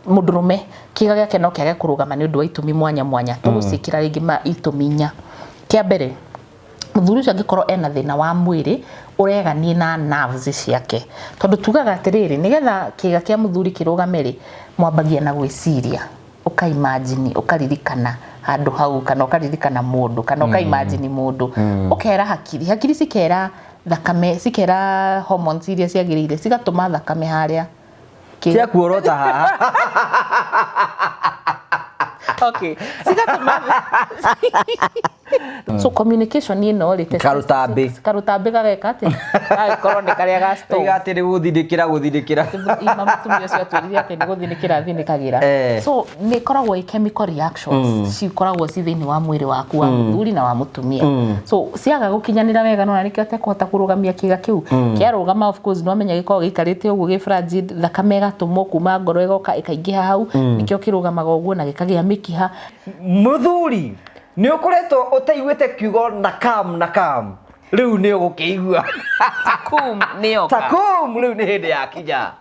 Mũndũrũme kĩga gĩake no kĩage kũrũgama nĩ ũndũ wa itũmi mwanya mwanya. Tũgũciĩkĩra rĩngĩ ma itũmi inya. Kĩa mbere, mũthuri ũcio angĩkorwo ena thĩna wa mwĩrĩ ũreganie na nerves ciake, tondũ tugaga atĩrĩrĩ, nĩgetha kĩga kĩa mũthuri kĩrũgame rĩ, mwambagia na gwĩciria, ũka imagine, ũkaririkana handũ hau, kana ũkaririkana mũndũ, kana ũka imagine mũndũ, ũkera hakiri, hakiri cikera thakame, cikera hormones iria ciagĩrĩire, cigatũma thakame harĩa Cia kuorota haha. Okay, cigatũma. So communication ĩno rĩ, Karũtambĩ. Karũtambĩ gageka atĩa? Gagĩkorwo nĩ karĩa ga stove. Iga atĩ nĩ gũthindĩkĩra gũthindĩkĩra. Ima mũtumia ũcio atwĩrire atĩ nĩ gũthinĩkĩra athinĩkagĩra. So nĩ ĩkoragwo ĩ chemical reactions cikoragwo ci thĩinĩ wa mwĩrĩ waku wa mũthuri na wa mũtumia. So ciaga gũkinyanĩra wega, nona nĩkĩo atekũhota kũrũgamia kĩga kĩu. Kĩarũgama, of course, nĩwamenya gĩkoragwo gĩikarĩte ũguo gĩ fragile, thakame ĩgatũmwo kuma ngoro ĩgoka ĩkaingĩha hau, nĩkĩo kĩrũgamaga ũguo na gĩkagĩa mĩkiha. Mũthuri, nĩ ũkoretwo ũtaiguĩte kiugo nakam nakam, rĩu nĩ ũgũkĩigua. Takum nĩyoka. Takum rĩu nĩ hĩndĩ yakinya.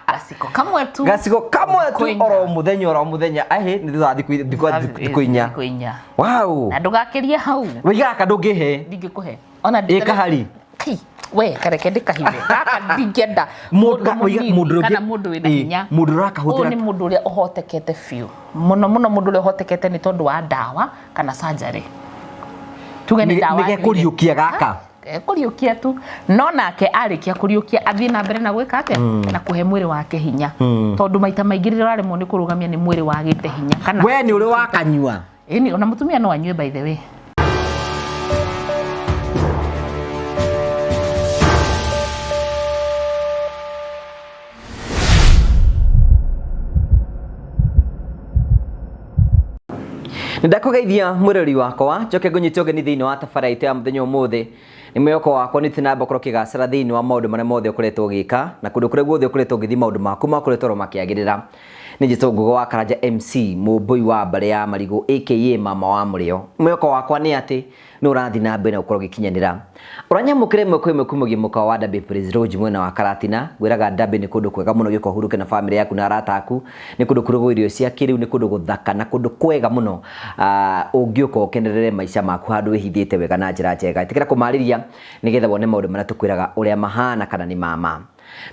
Gaciko kamwe tu. Gacigo kamwe tu. Thikũ inya. Oro mũthenya, oro mũthenya, ahĩ nĩ thutha wa thikũ thikũ thikũ 4. Thikũ 4. Wow. Na ndũgakĩrie hau. Wĩ gaka ndũngĩhe? Ndingĩkũhe ona. Ĩ kahari? Kai, we kareke ndĩkahithe gaka, ndingĩenda Mũndũ mũndũ mũndũ mũnini ũngĩ- kana mũndũ wĩna hinya. Mũndũ ũrakahũthĩra. Ũyũ nĩ mũndũ ũrĩa ũhotekete biũ mũno mũno, mũndũ ũrĩa ũhotekete nĩ tondũ wa ndawa kana surgery, tuge nĩ ndawa. Nĩ gekũriũkia gaka. Kũriũkia tu, no nake arĩkia kũriũkia athiĩ na mbere na gwĩka atĩa? Na kũhe mwĩrĩ wake hinya, tondũ maita maingĩ rĩrĩa ũraremwo nĩ kũrũgamia nĩ mwĩrĩ wagĩte hinya kana We nĩ ũrĩ wakanyua? Ĩni, ona mũtumia no anyue, by the way. Nĩndakũgeithia mwĩrori wakwa, njoke ngũnyite ũgeni thĩinĩ wa tabara itũ ya mũthenya ũmũthĩ. Nĩ mwĩhoko wakwa nĩ tinamba ũkorwo ũkĩgacĩra thĩinĩ wa maũndũ marĩa mothe ũkoretwo ũgĩka na kũndũ kũrĩa guothe ũkoretwo ũgĩthiĩ, maũndũ maku makoretwo oro makĩagĩrĩra. Nĩ njĩtwo Ngugo wa Karanja MC mũmbũi wa mbarĩ ya Marigũ, aka mama wa mũrĩo. Mwĩhoko wakwa nĩ atĩ nĩ ũrathiĩ na mbere na gũkorwo ũgĩkinyanĩra. Ũranyamũkĩra ĩmwe kwa ĩmwe kumagia mũkawa wa Derby Praise Lodge mwena wa Karatina. Ngwĩraga Derby nĩ kũndũ kwega mũno, gĩũka ũhurũke na famĩlĩ yaku na arata aku. Nĩ kũndũ kũrugwo irio cia kĩrĩu, nĩ kũndũ gũthaka na kũndũ kwega mũno. Ũngĩũka ũkenerere maica maku handũ wĩhithĩte wega na njĩra njega. Ĩtĩkĩra kũmarĩria nĩgetha wone maũndũ marĩa tũkwĩraga ũrĩa mahana kana nĩ mama.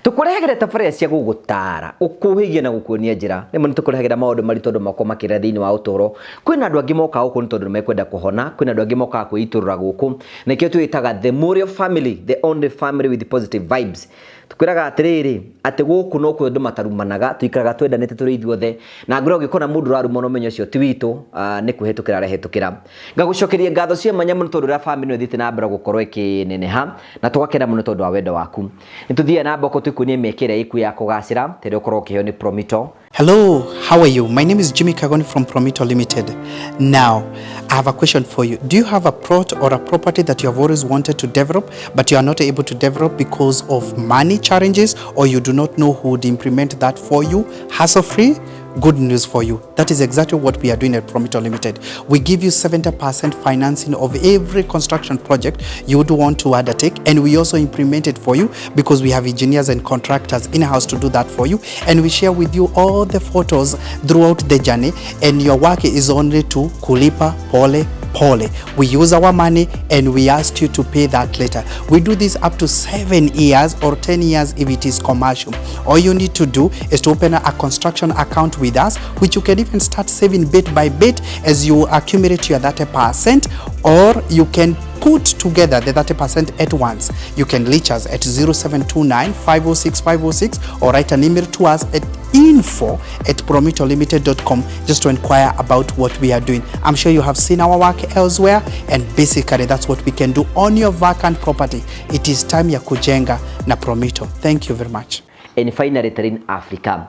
Tũkũrehagĩra tabarĩra cia gũgũtaara, gũkũhĩgia na gũkuonia njĩra. Rĩmwe nĩ tũkũrehagĩra maũndũ maritũ andũ makoragwo makĩrera thĩinĩ wa ũtũũro. Kwĩna andũ angĩ mokaga gũkũ nĩ tondũ nĩ mekwenda kũhona, kwĩna andũ angĩ mokaga kwĩitũrũra gũkũ. Na nĩkĩo twĩtaga The Mũrĩo Family, the only family with positive vibes. Tũkwĩraga atĩrĩrĩ, atĩ gũkũ nokuo andũ matarumanaga, tũikaraga twendanĩte tũrĩ ithuothe. Na ngwĩra ũngĩkona mũndũ ũraruma na ũmenye ũcio ti witũ, nĩ kwĩhĩtũkĩra arehĩtũkĩra. Ngagũcokeria ngatho cia mwanya mũno tondũ ũrĩa family ĩno ĩthiĩte na mbere gũkorwo ĩkĩneneha, na tũgakena mũno tondũ wa wendo waku. Nĩ tũthiaga na mbere tũkuonie mĩeke ĩrĩa ĩkuo ya kũgacĩra, ta ĩrĩa ũkoragwo ũkĩheo nĩ Promito. Hello, how are you? My name is Jimmy Kagoni from Promito Limited. Now, I have a question for you. Do you have a plot or a property that you have always wanted to develop, but you are not able to develop because of money challenges, or you do not know who would implement that for you hassle-free? Good news for you. That is exactly what we are doing at Promito Limited. We give you 70% financing of every construction project you would want to undertake, and we also implement it for you because we have engineers and contractors in-house to do that for you, and we share with you all the photos throughout the journey, and your work is only to kulipa pole pole. We use our money and we ask you to pay that later. We do this up to 7 years or 10 years if it is commercial. All you need to do is to open a construction account with us, which you can even start saving bit by bit as you accumulate your 30%, or you can put together the 30% at once. You can reach us at 0729 506 506 or write an email to us at info@promitolimited.com just to inquire about what we are doing. I'm sure you have seen our work elsewhere, and basically that's what we can do on your vacant property. It is time ya kujenga na Promito. Thank you very much. And finally, Terrain Africa.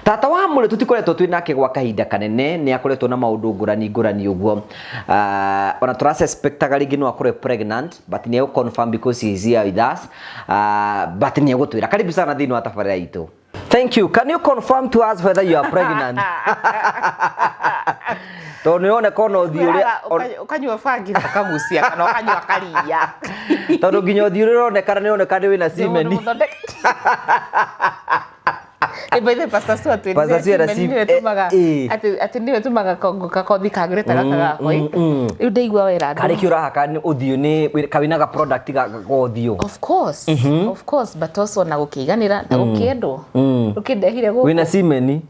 Tata. Mũrata wa mũrĩ tũtikoretwo twĩ nake gwa kahinda kanene, nĩ akoretwo na maũndũ ngũrani ngũrani ũguo. Ona tũra suspectaga rĩngĩ no akorwo pregnant, but nĩ egũ confirm because he is here with us. But nĩ egũtwĩra. Karibu sana thĩinĩ wa tabarĩra itũ. Thank you. Can you confirm to us whether you are pregnant? Tondũ nĩ ũroneka ona ũthiũ ũrĩa Ũkanyua bangi na ũkagucia kana ũkanyua karia. Tondũ nginya ũthiũ ũrĩa ũronekana nĩ ũroneka nĩ wĩna cimeni. By the way, Pastor Sue atwĩrire Pastor Sue era cimeni nĩwe tũmaga atĩ nĩwe tũmaga gakothi kagĩre ta gaka gakwa. Rĩu ndaigua wera andũ. Karĩ kĩ ũrahaka nĩ ũthiũ nĩ kawĩna ga product ga ga ũthiũ. Of course, of course, but also na gũkĩiganĩra na gũkĩendwo. Ũkĩndehire gũkũ. Wĩna cimeni.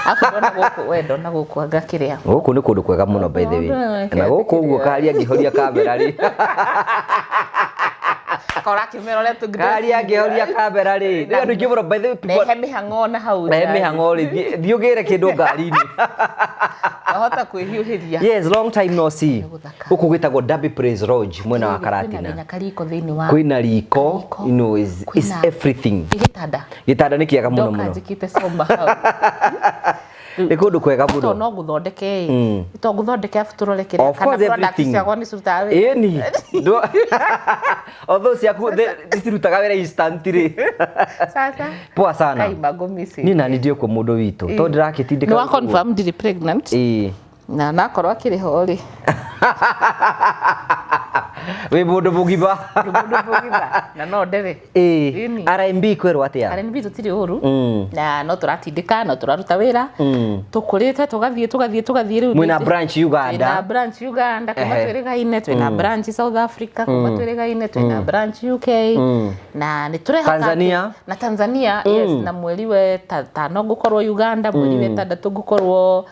Afu ndona gũkũ, we ndona gũkũ anga kĩrĩa. Gũkũ nĩ kũndũ kwega mũno by the way. Na gũkũ ũguo karia ngĩhoria kamera rĩ. Kora kĩmera ũrĩa tũngĩ. Karia ngĩhoria kamera rĩ. Nĩ andũ aingĩ mũno by the way people. Rehe mĩhang'o na hau. Rehe mĩhang'o rĩ, thiĩ ũgĩre kĩndũ ngari-inĩ. Wahota kwĩhiũhĩria. Yes, long time no see. Gũthaka. Gũkũ gwĩtagwo Derby Praise Lodge mwena wa Kwĩna Karatina. nginya kariko thĩinĩ wa. Kwĩna riko, Kariko. you know, is Kwĩna- everything. Ĩ gĩtanda. Gĩtanda nĩ kĩega mũno Ndoka mũno. njĩkĩte coma hau. Nĩ kũndũ kwega To mũno. no ngũthondeke ĩ. To ngũthondeke afu tũrore kĩrĩa Of course kana product everything. ciakwa nĩ cirutaga wĩra. Ĩni. Although ciaku cirutaga wĩra instantly. Sasa. Poa sana. Kai magomisi. Niĩ nani ndiĩ kuo mũndũ witũ. Tondũ ndĩrakĩtindĩka. Nĩ wa confirm ndirĩ pregnant. Ĩĩ. Na nakorwo akĩrĩ ho rĩ. Wĩ mũndũ mũgima. Ndĩ mũndũ mũgima. Na no ndere. Ĩĩ. Ĩni. R&B kwĩrwo atĩa? R&B tũtirĩ ũru. Na no tũratindĩka, no tũraruta wĩra. Tũkũrĩte tũgathiĩ tũgathiĩ tũgathiĩ rĩu. Mwĩna branch Uganda. Twĩna branch Uganda kuma Ehe. twĩrĩgaine, twĩna branch South Africa kuma twĩrĩgaine, twĩna branch UK. Na nĩ tũrehoka Tanzania. Na Tanzania, yes, na mweri wa tano ngũkorwo Uganda, mweri wa ĩtandatũ ngũkorwo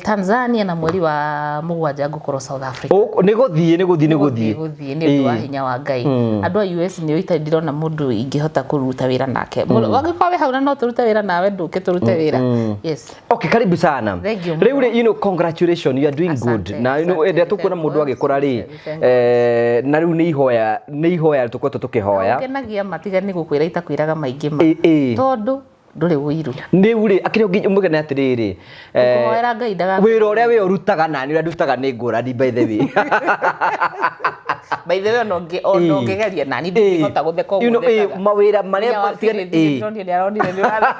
Tanzania na mweri wa mũgwanja ngũkorwo South Africa. Nĩ gũthiĩ nĩ gũthiĩ nĩ gũthiĩ. Gũthiĩ nĩ ũndũ wa hinya wa Ngai. Andũ a US nĩ itarĩ ndĩrona mũndũ ingĩhota kũruta wĩra nake. Wangĩkorwo wĩ hau na no tũrute wĩra nawe ndũke tũrute wĩra. Yes. Okay, karibu sana. Thank you Rĩu rĩ, you know, congratulations, you are doing good. Asante, Na you know, asante, ĩrĩa tũkuona thank mũndũ God. agĩkũra rĩ, Thank God. na rĩu nĩ ihoya, nĩ ihoya tũkoretwo tũkĩhoya. Ngenagia ma tiga nĩ gũkwĩra itakwĩraga maingĩ ma. Ĩ, ĩ. Tondũ ndũrĩ ũiru. Rĩu rĩ, akĩrĩ ũngĩ mũgene atĩrĩrĩ, Ngũhoera Ngai ndaga. Wĩra ũrĩa we ũrutaga nani ũrĩa ndutaga nĩ ngũrani by the way. By the way ona ũngĩgeria nani ndingĩhota gũtheka You know, ũguo thekaga. mawĩra marĩa Nginya Wabiri ndĩronire nĩ aronire nĩ ũratheka.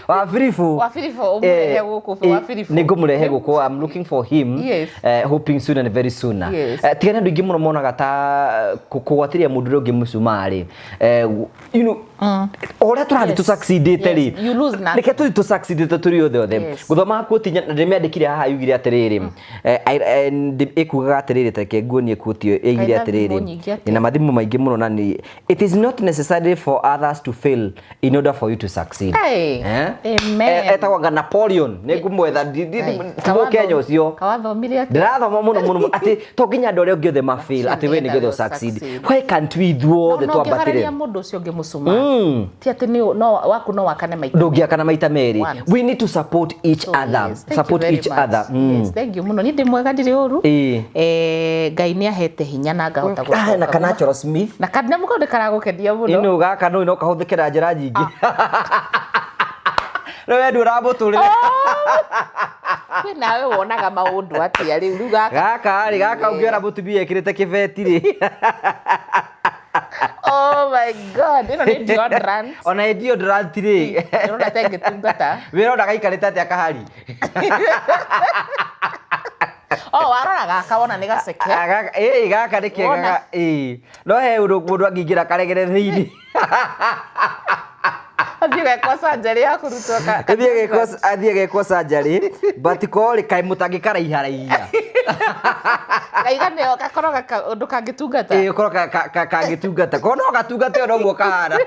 Wabiribu. Wabiribu ũmũrehe gũkũ, Wabiribu. Nĩ ngũmũrehe gũkũ. I'm looking for him. Yes. Hoping soon and very soon. Yes. Tigana andũ aingĩ mũno monaga ta kũgwatĩria mũndũ ũrĩa ũngĩ mũcumarĩ. You know, o ũrĩa tũrathiĩ Yes. tũsucceedĩte rĩ, Yes. You lose nothing. reke tũthiĩ tũsucceedĩte tũrĩ othe othe. Yes. Gũthoma quote na ndĩmĩandĩkire haha yugire atĩrĩrĩ, ĩkugaga atĩrĩrĩ, ta reke nguonie quote ĩyo ĩigire Kaĩ na atĩrĩrĩ, thimũ nyingĩ atĩa? na mathimũ maingĩ mũno na nĩ it is not necessary for others to fail in order for you to succeed. Hey. Amen. Etagwo anga Napoleon, nĩ ngũmwetha ti Mũkenya ũcio. Kawathomire atĩa? Ndĩrathoma mũno mũno atĩ to nginya andũ arĩa ũngĩ othe ma fail atĩ we nĩgetha Succeed. succeed. Why can't we ithuothe No twambatĩre? ũngĩhoreria mũndũ ũcio ũngĩ mũcumaa. Ti atĩ nĩ no waku no wakane maita. Ndũngĩakana maita merĩ. Once. We need to support each So, other. yes, thank you Support very each much. other. Yes, thank you mũno. Niĩ ndĩ mwega ndirĩ ũru. Ĩĩ. Ngai nĩ ahete hinya na ngahota Ah, na gũcoka. ka natural smith. Na kanyamũ kau nĩ karagũkenia mũno. Ino gaka no kahũthĩke na njĩra nyingĩ. Rĩu we ndũramũtũrĩre. Kwĩ nawe wonaga maũndũ atĩa rĩu rĩu gaka. Gaka rĩ, gaka ũngĩona mũtumia ekĩrĩte kĩbeti rĩ. Oh my God, ĩno nĩ deodorant. Ona ĩ deodorant rĩ. Ndĩrona ta ĩngĩtungata. Wĩrona gaikarĩte atĩa kahari? Oh, warora gaka wona nĩ gaceke. Ah, gaka ĩ gaka nĩ kega Wona? ĩ. No he ũndũ mũndũ angĩingĩra karegere thĩinĩ. Athiĩ gekwo surgery ya kũrutwo ka. Athiĩ agekwo surgery but ko rĩ kaĩ mũtangĩkaraiha-raihia. Kaigane gakorwo gaka ũndũ kangĩtungata. Ĩ ũkorwo kangĩtungata. Ko no gatungate o noguo kahana.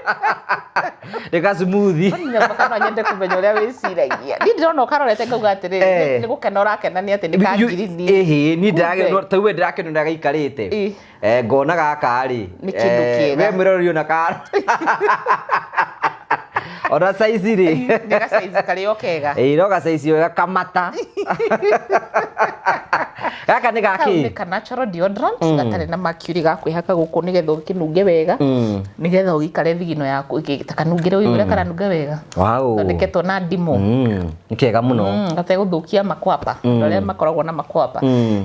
Nĩ ga smoothie. Nyamũ no nyende kũmenya ũrĩa wĩciragia. Niĩ ndĩrona ũkarorete ngauga atĩrĩrĩ, Eh. nĩ gũkena ũrakena nĩ atĩ nĩ ka ngirini. Ĩhĩ, niĩ Kumbe. ndĩrakena, ta we ndĩrakena ũrĩa gaikarĩte. Ĩ. Ngona gaka rĩ. Nĩ kĩndũ kĩega. We mwĩroreri ona ka. Ona size rĩ. Nĩ gacaizi karĩ o kega. Ĩ no gacaizi wega kamata. Gaka nĩ Kau gakĩ? nĩ ka natural deodorant gatarĩ na mercury ga kwĩhaka gũkũ nĩgetha ũkĩnunge wega, nĩgetha ũgĩikare thigino yaku ta kanungĩre ũyũ ũrĩa karanunga wega. Wow. Thondeketwo na ndimũ. Nĩ kega mũno. Gategũthũkia makwapa, andũ arĩa makoragwo na makwapa.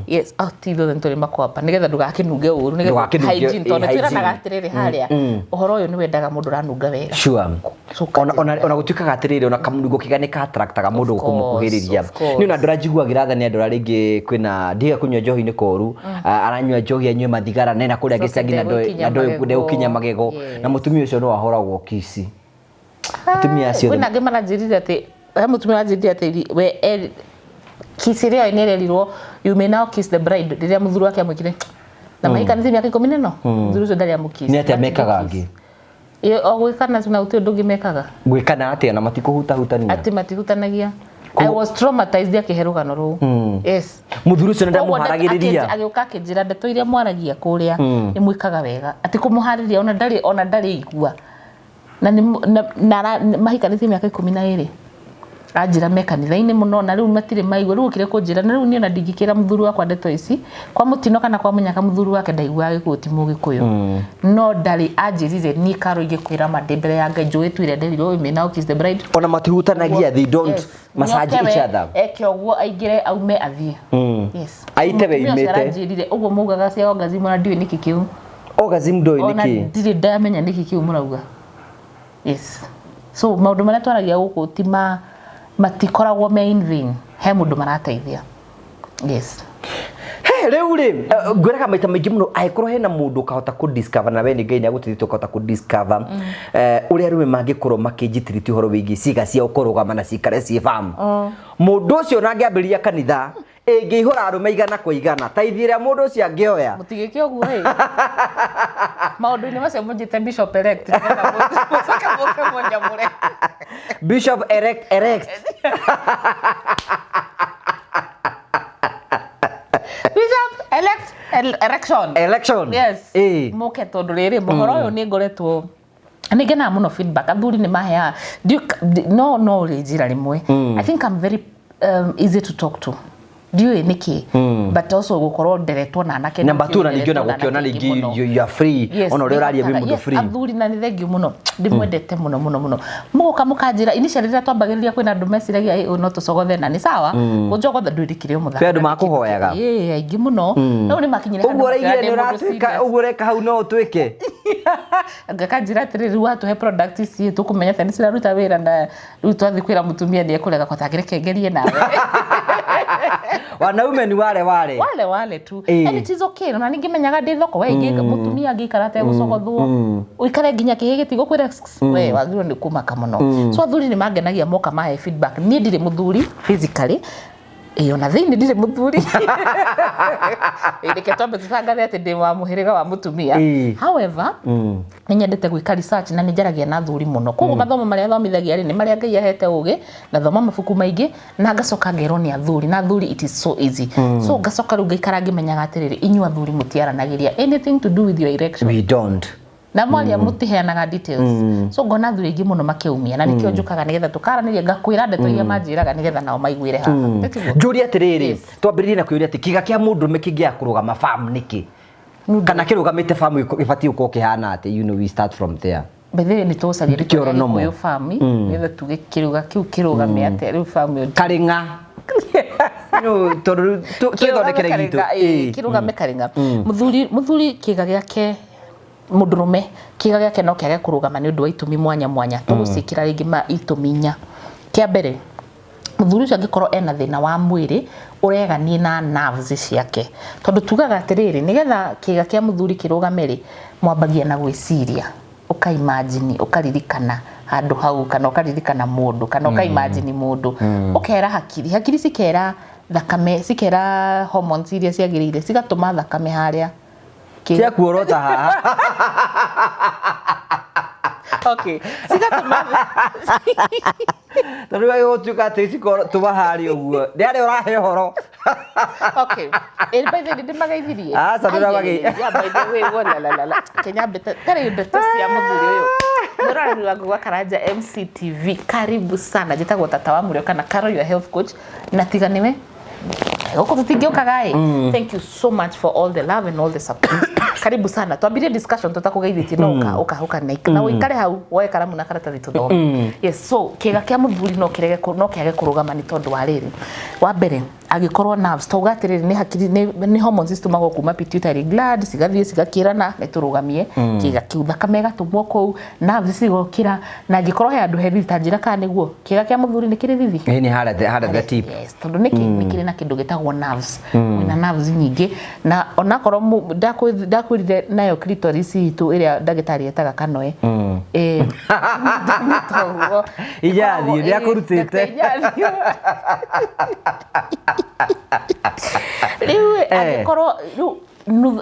Yes, oh, ti ithuothe nĩ tũrĩ makwapa, nĩgetha ndũgakĩnunge ũru, nĩgetha Ndũgakĩnunge, hygiene, tondũ hygiene. twĩranaga atĩrĩrĩ harĩa, ũhoro ũyũ nĩ wendaga mũndũ ũranunga wega. Sure. So, Ona gũtuĩkaga atĩrĩrĩ, ona kamũnungo kega nĩ ka-attractaga mũndũ Of course, kũmũkuhĩrĩria. of course. Nĩ ona andũ arĩa njiguagĩra tha nĩ andũ arĩa rĩngĩ kwĩna ndiga kũnyua njohi nĩ koru, aranyua njohi anyue mathigara na ena kũrĩa Coke gĩcagi na ndegũkinya magego. ndegũkinya magego. Yes. Na mũtumia ũcio no ahoragwo kici. Atumia acio Kwĩna angĩ maranjĩrire atĩ he mũtumia ũranjĩrire atĩ we kiss ĩrĩa nĩ ĩrerirwo, "You may now kiss the bride," rĩrĩa mũthuri wake amwĩkire na mahikanĩtie mĩaka 14, mũthuri ũcio ndarĩ amũkiss. Nĩ atĩa mekaga angĩ? Ĩ, o gwĩkana tu na gũtirĩ ũndũ ũngĩ mekaga. Gwĩkana atĩa na matikũhutahutania? Atĩ matihutanagia. I was traumatized akĩhe rũgano rũu. Yes. Mũthuri ũcio nĩ Koguo ndamũharagĩrĩria. Agĩũka akĩnjĩra ndeto iria mwaragia kũrĩa nĩ mwĩkaga wega, atĩ kũmũharĩria ona ndarĩ igua na mahikanĩtie mĩaka 12. Anjĩra me kanitha-inĩ mũno na rĩu matirĩ maigua, rĩu okire kũnjĩra na rĩu niĩ ona ndingĩkĩra mũthuri wakwa ndeto ici kwa mũtino kana kwa mũnyaka. Mũthuri wake ndaiguaga Gĩkũyũ, ti Mũgĩkũyũ, no ndarĩ anjĩrire niĩ Karo ingĩkwĩra ma ndĩ mbere ya Ngai njũĩ tu ĩrĩa nderirwo, "You may now kiss the bride." Ona matihutanagia, they don't Yes. massage Nyoke each we, other. Eke ũguo, aingĩre, aume, athiĩ. Yes. Aite we Mũtumia ũcio imĩte. aranjĩrire ũguo maugaga cia orgasm, ona ndiũĩ nĩkĩ kĩu. Orgasm ndũĩ Ona nĩkĩ? ndirĩ ndamenya nĩkĩ kĩu mũrauga. Yes, so maũndũ marĩa twaragia gũkũ ti ma matikoragwo me in vain, he mũndũ marateithia. Yes. He, rĩu rĩ, ngwĩraga maita maingĩ mũno, angĩkorwo hena mũndũ ũkahota kũ discover, na we nĩ Ngai nĩ agũteithĩtie ũkahota kũ discover ũrĩa arũme mangĩkorwo makĩnjitiriti ũhoro wĩgiĩ ciĩga ciao kũrũgama na cikare ciĩ firm, mũndũ ũcio ona angĩambĩrĩria kanitha ĩngĩihũra arũme igana kwa igana ta ithiĩ ĩrĩa mũndũ ũcio angĩoya. Mũtigĩke ũguo ĩ, maũndũ-inĩ macio mũnjĩte bishop elect nĩgetha mũcoke mũke mũnyamũre. Bishop erect erect. Bishop elect erection. Election. Yes. Mũke, tondũ rĩrĩ mũhoro ũyũ nĩ ngoretwo nĩ ngenaga mũno feedback athuri nĩ maheaga. No rĩ njĩra rĩmwe, I think I'm very easy to talk to, ndiũĩ nĩkĩ, but also gũkorwo nderetwo na anake. Number two, na ningĩ ona nderetwo na gũkĩona anake aingĩ rĩngĩ mũno. you are free. Yes, ona ũrĩa ũraria wĩ nĩhotaga. mũndũ Yes, free. Athuri na nĩ thengiũ mũno, ndĩmwendete mũno mũno mũno. Mũgoka mũkanjĩra initially rĩrĩa twambagĩrĩria kwĩna andũ meciragia, "Ĩ, ũyũ no tũcogothe," na nĩ sawa kũnjogotha, ndwĩrĩkire mũthaka. Kwĩ andũ makũhoyaga? Ĩĩ, aingĩ mũno. Rĩu nĩ makinyire handũ Ũguo ũraigire makĩona nĩ ndĩ mũndũ ũratuĩka serious. ũguo ũreka hau no ũtuĩke. Ngakanjĩra atĩrĩrĩ, rĩu watũhe product ici tũkũmenya atĩ nĩ ciraruta wĩra, na rĩu twathiĩ kwĩra mũtumia nĩ ekũrega kwatangĩreke ngerie nawe. Wanaume ni wale wale. Wale wale tu. And it is okay. Na ningĩ menyaga ndĩ thoko we ingĩ mũtumia angĩikara ategũcogothwo, ũikare nginya kĩhĩ gĩtigũkwĩra, we wagĩrĩirwo nĩ kũmaka mũno. So athuri nĩ mangenagia moka mahe feedback. Niĩ ndirĩ mũthuri physically, ĩĩ, ona thĩinĩ ndirĩ mũthuri. Ĩ, reke twambe tũtangathe atĩ ndĩ wa mũhĩrĩga wa mũtumia. However, nĩ nyendete gwĩka research na nĩ njaragia na athuri mũno, koguo mathomo marĩa thomithagia rĩ nĩ marĩa Ngai ahete ũgĩ, ngathoma mabuku maingĩ na ngacoka ngerwo nĩ athuri, na athuri it is so easy. So ngacoka rĩu ngaikara ngĩmenyaga atĩrĩrĩ, inyuĩ athuri mũtiaranagĩria anything to do with your erection. We don't. Na mwaria mũtiheanaga details, so ngona athuri aingĩ mũno makĩumia, na nĩkĩo njũkaga nĩgetha tũkaranĩria, ngakwĩra ndeto iria manjĩraga nĩgetha nao maiguĩre haha. Nĩ tiguo? Njũrie atĩrĩrĩ, Yes. twambĩrĩrie na kwĩyũria atĩ kĩga kĩa mũndũrũme kĩngĩaga kũrũgama farm nĩkĩ, kana kĩrũgamĩte farm gĩbatiĩ gũkorwo kĩhana atĩ? We start from there. By the way, nĩ tũgũcaria rĩtwa Kĩoro rĩa nomo. Gĩkũyũ farm nĩgetha tuge kĩrũga kĩu kĩrũgame atĩa rĩu farm ĩyo. Karĩng'a. No, tondũ rĩu twĩthondekere gitũ. Kĩrũgame karĩng'a. Mũthuri kĩga gĩake, mũndũrũme kĩga gĩake no kĩage kũrũgama nĩ ũndũ wa itũmi mwanya mwanya. Tũgũciĩkĩra rĩngĩ ma itũmi inya. Kĩa mbere, mũthuri ũcio angĩkorwo ena thĩna wa mwĩrĩ ũreganie na nerves ciake, tondũ tugaga atĩrĩrĩ, nĩgetha kĩga kĩa mũthuri kĩrũgame rĩ, mwambagia na gwĩciria, ũkaimagine, ũkaririkana handũ hau, kana ũkaririkana mũndũ, kana ũkaimagine mũndũ, ũkera hakiri, hakiri cikera thakame, cikera hormones iria ciagĩrĩire, cigatũma thakame harĩa Cia kuorota haha. Okay, cigatũma Tondũ rĩu gũtuĩka atĩ tũma harĩa ũguo nĩ arĩa ũrahe ũhoro. Okay. Eh, by the way, ndĩmageithirie. Aca, ndũramagei- Ai, yeah, by the way, wo, la, la, la, la. Kenya mbete tarĩ ndeto cia mũthuri ũyũ. Mũroreri wangu wa Karanja MCTV, karibu sana. Njĩtagwo Tata wa Mũrĩo kana Carol, your health coach, na tiga nĩwe Kaĩ gũkũ tũtingĩũkaga ĩ. Thank you so much for all the love and all the support. Karibu sana. Twambirie discussion tũtakũgeithĩtie, no ũka ũka ũka na ũikare hau woe karamu na karatathi tũthome. Yes, so kĩga kĩa mũthuri no kĩrege no kĩage kũrũgama nĩ tondũ wa rĩrĩ. Wa mbere, angĩkorwo nerves, tauga atĩrĩrĩ, nĩ hakiri, nĩ hormones citũmagwo kuma pituitary gland, cigathiĩ cigakĩrana nĩ tũrũgamie kĩga kĩu, thakame ĩgatũmwo kũu, nerves cigokĩra. Na angĩkorwo he handũ he thithi, ta njĩra kana nĩguo kĩga kĩa mũthuri nĩ kĩrĩ thithi? Ĩ, nĩ harĩa the tip. Yes, tondũ nĩkĩ nĩ kĩrĩ na kĩndũ gĩtagwo nerves. Kwĩna nerves nyingĩ, na onakorwo ndakwĩrire nayo clitoris itũ ĩrĩa ndagĩtarĩ etaga kanoe. Nĩ toguo. Inyathiĩ, nĩakũrutĩte. Dr. Inyathiĩ. Rĩu angĩkorwo rĩu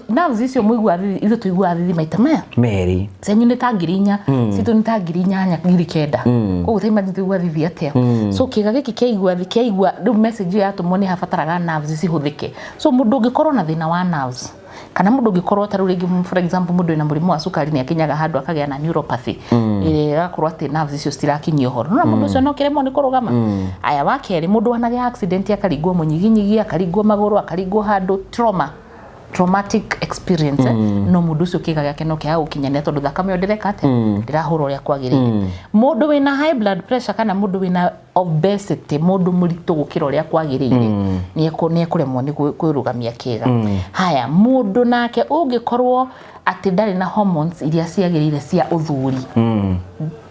nerves icio mũiguaga thithi, ithuĩ tũiguaga thithi maita maya Merĩ. Cenyu nĩ ta 4,000, citũ nĩ ta 8,000, 9,000. Koguo ta imagine tũigua thithi atĩa. So kĩga gĩkĩ kĩaigua kĩaigua rĩu message ĩyo yatũmwo, nĩ habataraga nerves cihũthĩke. So mũndũ ũngĩkorwo na thĩna wa nerves, kana mũndũ ũngĩkorwo ta rĩu rĩngĩ, for example, mũndũ wĩna mũrimũ wa cukari, nĩ akinyaga handũ akagĩa na neuropathy ĩrĩa ĩgakorwo atĩ nerves icio citirakinyia ũhoro no mũndũ ũcio no kĩremwo nĩ kũrũgama. Aya, wa kerĩ, mũndũ wanagĩa accident, akaringwo mũnyiginyigi, akaringwo magũrũ, akaringwo handũ, traumatic experience, no mũndũ ũcio kĩga gĩake no kĩaga gũkinyanĩra tondũ thakame ĩyo ndĩreka atĩa, ndĩrahũra ũrĩa kwagĩrĩire. Mũndũ wĩna high blood pressure kana mũndũ wĩna obesity, mũndũ mũritũ gũkĩra ũrĩa kwagĩrĩire, nĩ ekũremwo nĩ kwĩrũgamia kĩga. Haya, mũndũ nake ũngĩkorwo atĩ ndarĩ na hormones iria ciagĩrĩire cia ũthuri,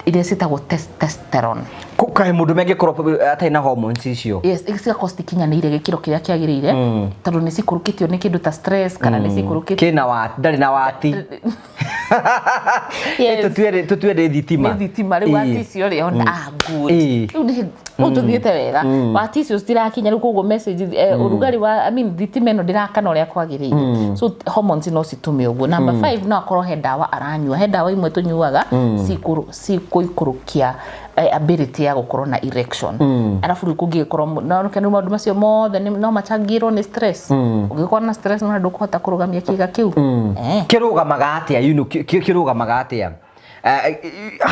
iria ciĩtagwo testosterone. Kaĩ mũndũ mangĩkorwo atarĩ na hormones icio? Yes, cigakorwo citikinyanĩire gĩkĩro kĩrĩa kĩagĩrĩire, tondũ nĩ cikũrũkĩtio nĩ kĩndũ ta stress kana nĩ cikũrũkĩtio Kĩna wa ndarĩ na wati. Yes. Tũtue nĩ thitima. Nĩ thitima rĩu. Wati icio rĩ ona, ah, good. Rĩu nĩ rĩu tũthiĩte wega. Wati icio citirakinya rĩu, koguo message, ũrugarĩ wa, I mean, thitima ĩno ndĩrakana ũrĩa kwagĩrĩire. So hormones no citũme ũguo. Number 5, no akorwo he ndawa aranyua. He ndawa imwe tũnyuaga cikũikũrũkia ability ya gũkorwo na erection. Arabu rĩu kũngĩgĩkorwo no rĩu maũndũ macio mothe no machangĩrwo nĩ stress. Ũngĩkorwo na stress, no ndũkũhota kũrũgamia kĩga kĩu. Kĩrũgamaga atĩa? Kĩrũgamaga atĩa?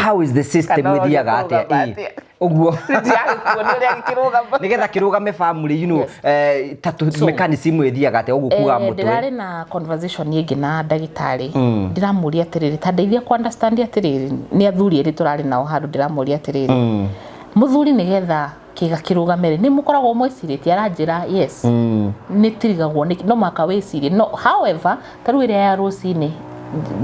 How is the system Kana ĩthiaga atĩa? ũgĩkũrũgama atĩa? Ũguo. Ndiragĩkuonia ũrĩa gĩkĩrũgama. Nĩgetha kĩrũgame family, ta mechanism ĩthiaga atĩa ũguo kuga mũtwe? Ndĩrarĩ na conversation ĩngĩ na ndagĩtarĩ, ndĩramũria atĩrĩrĩ, ta ndeithia ku understand atĩrĩrĩ, nĩ athuri erĩ tũrarĩ nao handũ, ndĩramũria atĩrĩrĩ, mũthuri nĩgetha kĩga kĩrũgame rĩ, nĩ mũkoragwo mwĩcirĩtie? Aranjĩra yes, nĩ tirigagwo no mũhaka wĩcirie. No however, ta rĩu ĩrĩa ya rũcinĩ,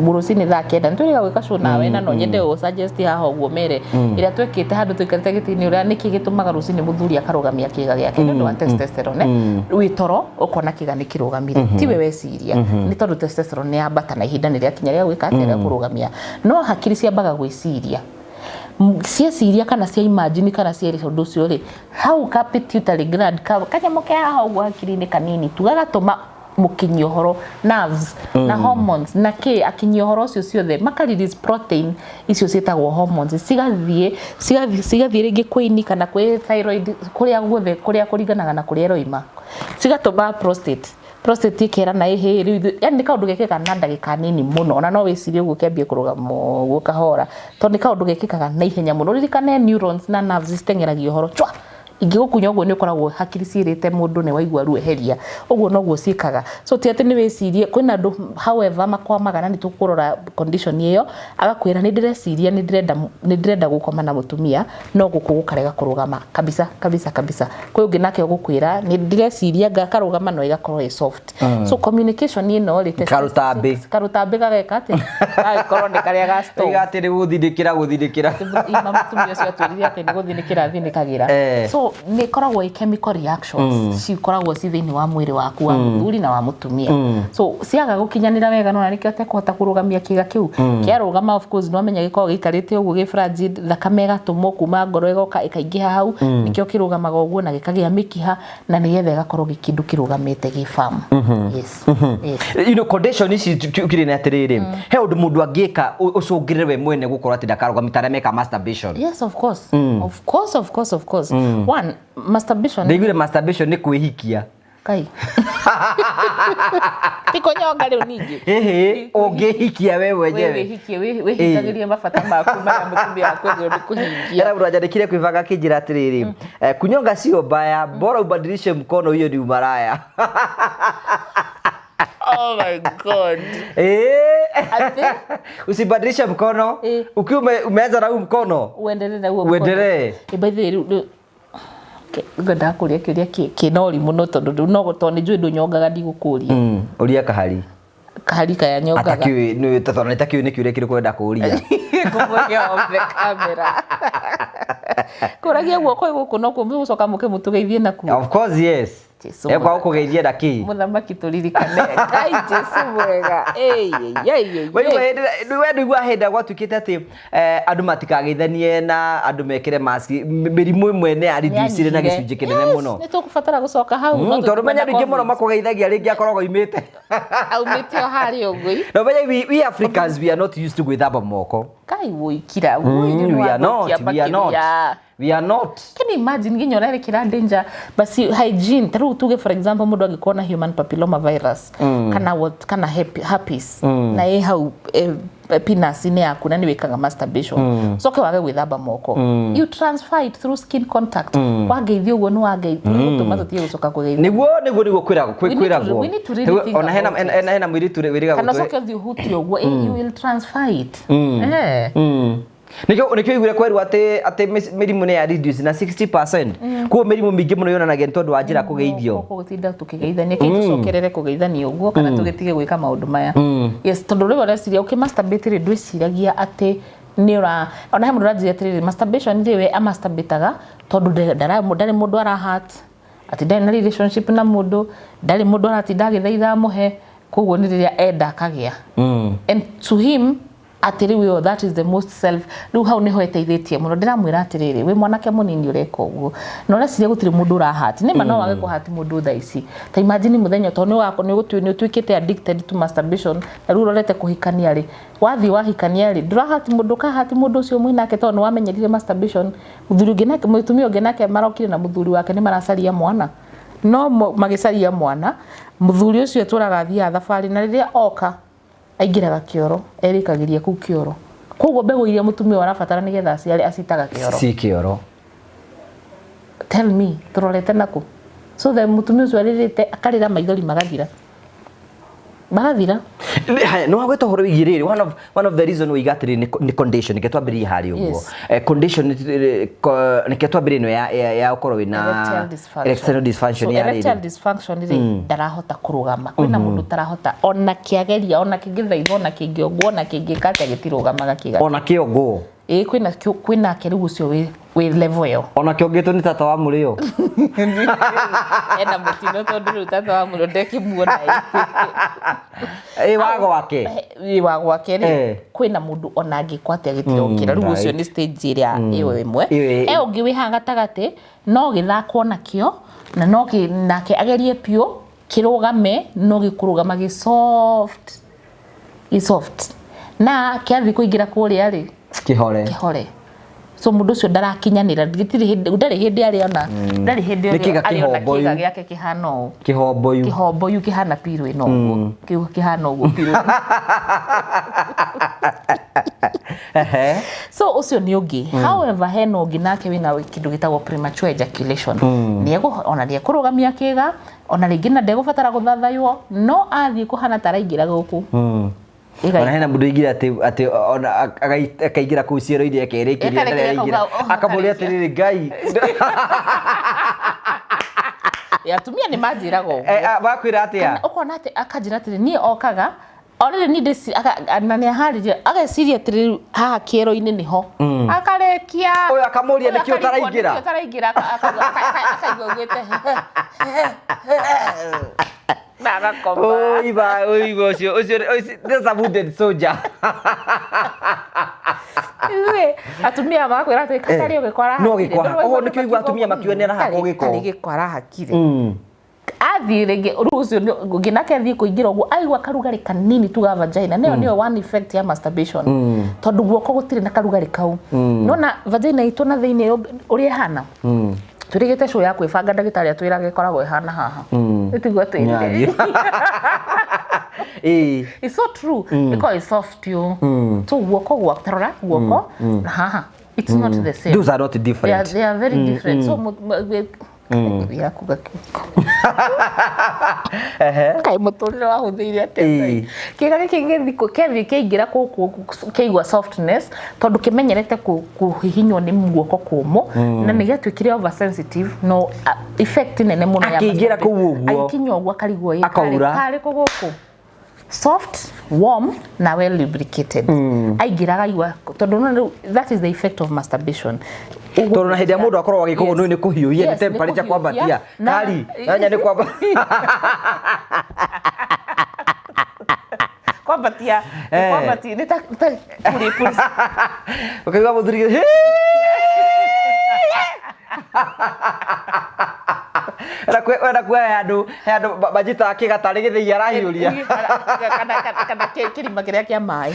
rũcinĩ thaa 9 nĩ twĩrĩga gwĩka show nawe, na no nyende gũ suggest haha ũguo mere ĩrĩa twekĩte handũ tũikarĩte gĩtĩ-inĩ, ũrĩa nĩkĩ gĩtũmaga rũcinĩ mũthuri akarũgamia kĩga gĩake nĩ ũndũ wa testosterone. Wĩ toro ũkona kĩga nĩ kĩrũgamire, tiwe weciria, nĩ tondũ testosterone nĩ yambata na ihinda nĩ rĩakinya rĩa gwĩka atĩa, rĩa kũrũgamia. No hakiri ciambaga gwĩciria. Cieciria kana cia imagine kana cierĩ ũndũ ũcio rĩ, hau ka pituitary gland, kanyamũ ke haha ũguo hakiri-inĩ kanini tu, gagatũma mũkinyi ũhoro, nerves na hormones na kĩ, akinyi ũhoro ũcio ciothe maka release protein icio ciĩtagwo hormones, cigathiĩ rĩngĩ kwĩ ini kana kwĩ thyroid, kũrĩa guothe kũrĩa kũringanaga na kũrĩa ĩroima, cigatũma prostate ĩkerana ĩhĩ rĩu yani nĩ kaũndũ gekĩkaga na ndagĩka nini mũno. Ona no wĩcirie ũguo kĩambie kũrũgama ũguo kahora, tondũ nĩ kaũndũ gekĩkaga na ihenya mũno. Ririkane neurons na nerves citeng'eragia ũhoro chwa, ingĩgũkunya ũguo nĩ ũkoragwo hakiri ciĩrĩte mũndũ nĩ waigua ruo, eheria. Ũguo noguo ciĩkaga. So ti atĩ nĩ wĩcirie. Kwĩna andũ however makwamaga, na nĩ tũkũrora condition ĩyo, agakwĩra nĩ ndĩreciria, nĩ ndĩrenda gũkoma na mũtumia, no gũkũ gũkarega kũrũgama kabisa kabisa kabisa. Kwĩ ũngĩ nake ũgũkwĩra nĩ ndĩreciria ngakarũgama, no ĩgakorwo ĩ soft. So communication ĩno rĩ, Karũtambĩ. Karũtambĩ gageka atĩa, gagĩkorwo nĩ karĩa ga stove. Iga atĩ nĩ gũthindĩkĩra. Ima mũtumia ũcio atwĩrire atĩ nĩ gũthinĩkĩra athinĩkagĩra. So nĩ ĩkoragwo ĩ chemical reactions cikoragwo ci thĩinĩ wa mwĩrĩ waku wa mũthuri na wa mũtumia. So ciaga gũkinyanĩra wega, nona nĩkĩo atekũhota kũrũgamia kĩga kĩu. Kĩarũgama, of course, nĩwamenya gĩkoragwo gĩikarĩte ũguo gĩ fragile, thakame ĩgatũmwo kuma ngoro ĩgoka ĩkaingĩha hau, nĩkĩo kĩrũgamaga ũguo na gĩkagĩa mĩkiha, na nĩgetha ĩgakorwo gĩ kĩndũ kĩrũgamĩte gĩ firm. Yes. Condition ici kĩrĩ na atĩrĩrĩ, he ũndũ mũndũ angĩka ũcũngĩrĩre we mwene gũkorwo atĩ ndakarũgamia ta arĩa meka masturbation? Yes, of course, of course, of course, of course. One, masturbation. Ndaiguire masturbation nĩ kwĩhikia. Kai ti kũnyonga rĩu ningĩ. Ĩhĩ, ũngĩhikia we We mwenyewe. wĩhikie, wĩhingagĩrie mabata maku marĩa mũtumia waku agĩrĩirwo nĩ kũhingia. Hena mũndũ anjandĩkire kwĩbanga akĩnjĩra atĩrĩrĩ, kunyonga sio mbaya, bora ubadilishe mkono, hiyo ni umaraya. Oh my God. Ati? Usibadilishe mkono. Ukiwa umeanza na huu mkono, Uendelee na huo mkono. Uendelee. Eh, by the way, rĩu ngwendaga kũria kĩũria kĩna ũrimũ no tondũ rĩu no tondũ nĩ njũĩ ndũnyongaga ndigũkũria. Ũria kahari. Kahari kaya nyongaga. Atakiũĩ nĩ tondũ nĩ takiũĩ nĩ kĩũria kĩrĩkũ wenda kũũria. Ngũmũria off the camera. Kũragia guoko gũkũ no kuo mũgũcoka mũke mũtũgeithie nakuo. Of course, yes. Jesu Ekwaga mwega. gũkũgeithia na kĩ? Mũthamaki tũririkane. Ngai Jesu mwega. Ĩĩ, ĩĩ, ĩĩ, Waigua ĩĩ. hĩndĩ we ndũigua hĩndĩ ĩrĩa gwatuĩkĩte atĩ andũ matikageithanie na andũ mekĩre mask, mĩrimũ ĩmwe nĩ ya reduce na Nĩanyihire. gĩcunjĩ kĩnene Yes, mũno. nĩ tũkũbatara gũcoka hau. No Tondũ menya tũtikwenda andũ aingĩ mũno COVID. makũgeithagia rĩngĩ akoragwo oimĩte. Aumĩte o harĩa ũguo. Na ũmenye we Africans, we are not used to gwĩthamba moko. Kai wũikira. Wũi, nĩ We are not, wathũkia we are not. makĩria. We are not. Can you imagine nginya ũrerekera danger basi hygiene ta rĩu tuge, for example, mũndũ angĩkorwo na human papilloma virus kana what, kana herpes na ĩ hau penis-inĩ yaku na nĩ wĩkaga masturbation, coke wage gwĩthamba moko, you transfer it through skin contact. Wangeithia ũguo nĩ wangeithia, gũtũma tũtige gũcoka kũgeithia. Nĩguo kwĩragwo. Kwĩragwo. We need to really think Ona hena about it. hena mũirĩtu wĩrĩga Kana gũtũhe. ũcoke ũthiĩ ũhutie ũguo, you will transfer it. Nĩkĩo iguire kwerwo atĩ mĩrimũ nĩ ya reduce na 60%. Koguo mĩrimũ mĩingĩ mũno yonanagia nĩ tondũ wa njĩra kũgeithio. Gũtinda tũkĩgeithania, kĩ tũcokerere kũgeithania ũguo kana tũgĩtige gwĩka maũndũ maya. Yes, tondũ rĩu ũreciria ũkĩ masturbate rĩ, ndwĩciragia atĩ nĩ ũra ona he mũndũ ũranjĩra atĩrĩrĩ, masturbation rĩ, we amasturbataga tondũ ndarĩ mũndũ arahat atĩ ndarĩ na relationship na mũndũ, ndarĩ mũndũ aratinda agĩthaitha amũhe, koguo nĩ rĩrĩa enda akagĩa. And to him atĩ rĩu ĩyo, that is the most self, rĩu hau nĩho ĩteithĩtie mũno. Ndĩramwĩra atĩrĩrĩ, wĩ mwanake mũnini ũreka ũguo na ũreciria gũtirĩ mũndũ ũrahati, nĩma no wage kũhati mũndũ thaa ici. Ta imagine mũthenya tondũ nĩ ũtuĩkĩte addicted to masturbation na rĩu ũrorete kũhikania rĩ, wathiĩ wahikania rĩ, ndũrahati mũndũ, ũkahati mũndũ ũcio mwĩnake tondũ nĩ wamenyerire masturbation. Mũthuri ũngĩ nake, mũtumia ũngĩ nake marokire na mũthuri wake nĩ maracaria mwana, no magĩcaria mwana, mũthuri ũcio atũraga athiaga thabarĩ, na rĩrĩa oka aingĩraga kĩoro, erĩkagĩria kũu kĩoro, koguo mbegũ iria mũtumia ũyũ arabatara nĩgetha aciare acitaga kĩoro. Si kĩoro. Tell me, tũrorete nakũ? So the mũtumia ũcio arĩrĩte akarĩra maithori magathira, magathira. Haya, nĩ wagweta ũhoro wĩgiĩ rĩrĩ, one of the reason wĩiga atĩrĩ nĩ condition. Reke twambĩrĩrie harĩ ũguo. Yes. Condition, reke twambĩrĩrie ĩno ya ũkorwo wĩna Erectile dysfunction. Erectile dysfunction So ya erectile rĩrĩ. dysfunction rĩ, ndarahota kũrũgama. Kwĩna mũndũ ũtarahota ona kĩageria, ona kĩngĩthaithwo, ona kĩngĩongwo, ona kĩngĩka atĩa, gĩtirũgamaga kĩga. Ona kĩongwo. Ĩĩ, kwĩnake rĩu ũcio wĩ level ĩyo. Ona kĩongĩtwo nĩ tata wa mũrĩo. Ena mũtino tondũ rĩu tata wa mũrĩo ndekĩmuona. Ĩ wa gwake. Ĩ wa gwake rĩ, kwĩna mũndũ ona angĩkwo atĩa gĩtirokĩra. Rĩu ũcio nĩ stage ĩrĩa ĩyo ĩmwe. Ĩyo E ũngĩ wĩ haha gatagatĩ, no gĩthakwo nakĩo na no nake agerie piũ kĩrũgame, no gĩkũrũgama gĩ soft, gĩ soft, na kĩathiĩ kũingĩra kũrĩa rĩ, Kĩhore. Kĩhore. So mũndũ ũcio ndarakinyanĩra, gĩtirĩ hĩndĩ, ndarĩ hĩndĩ arĩona, ndarĩ hĩndĩ Nĩ kĩga arĩona kĩhomboyu. kĩga gĩake kĩhana ũũ. Kĩhomboyu. Kĩhomboyu kĩhana pillow ĩno ũguo, kĩu kĩhana ũguo pillow. So ũcio nĩ ũngĩ. However, hena ũngĩ nake wĩna kĩndũ gĩtagwo premature ejaculation. Nĩegũ ona nĩekũrũgamia kĩga, ona rĩngĩ na ndegũbatara gũthathaywo, no athiĩ kũhana ta araingĩra gũkũ. Ona hena mũndũ aingĩra atĩ ona akaingĩra kũu ciero-inĩ akerĩkĩria Ĩkarĩkia ndarĩ araingĩra. akauga, "Oh, Akamũria akarĩkia." atĩrĩrĩ, Ngai. Atumia nĩ manjĩraga ũguo. Bakwĩra atĩa? Kana ũkona atĩ akanjĩra atĩrĩ, niĩ okaga already niĩ na nĩ aharĩria, ageciria atĩrĩ rĩu haha kĩero-inĩ nĩho akarĩkia. Ũyũ akamũria, Ũyũ "Nĩkĩ akarigwo, ũtaraingĩra?" "Nĩkĩ ũtaraingĩra?" Akaigua augĩte na agakoma. Oi ba, oi ba, ũcio that's a wounded soldier. Ithuĩ atumia magakwĩra atĩ katarĩ gĩko No arahakire. gĩko oh, nĩkĩo igua atumia makiuga nĩ arahakwo gĩko. Tarĩ gĩko arahakire. Athiĩ rĩngĩ rĩu ũcio ũngĩ nake athiĩ kũingĩra ũguo aigua karugarĩ kanini tu ga vagina, nĩyo one effect ya masturbation, tondũ guoko gũtirĩ na karugarĩ kau. Nona vagina itũ na thĩinĩ ũrĩa ĩhana. Twĩrĩgĩte show ya kwĩbanga, ndagĩtarĩ atwĩraga ĩkoragwo ĩhana haha. Ĩtiguo atwĩrire? Ĩĩ. It's so true. Ĩkoragwo ĩ soft yo. So guoko gwa tarora guoko na haha, it's not the same. Those are not They are, different. they are very different. So yakuga kaĩ mũtũrĩre wahũthĩire atĩa Ngai? Kĩga gĩkĩ gĩthiĩ kĩathiĩ kĩaingĩra gũkũ kĩaigua softness tondũ kĩmenyerete kũhihinywo nĩ guoko kũmũ na nĩ gĩatuĩkire oversensitive, no effect nene mũno ya Akĩingĩra kũu ũguo. Agĩkinya ũguo akarigwo ĩ, Akaura. Karĩ kũ gũkũ soft, warm na well lubricated. Aingĩraga aigua tondũ no rĩu that is the effect of masturbation. Tondũ na hĩndĩ ĩrĩa mũndũ akoragwo agĩka ũguo nĩ kũhiũhia, nĩ Yes, nĩ temperature kũhiũhia. kwambatia. Kari nanya nĩ kwamba Kwambatia nĩ kwambatia nĩ ta kũrĩ kũrĩ Ũkaigua mũthuri "Hĩ!" Enda kuoya handũ he handũ manjitaga kĩga tarĩ gĩthĩi arahiũria. Kana kĩrima kĩrĩa kĩa maĩ.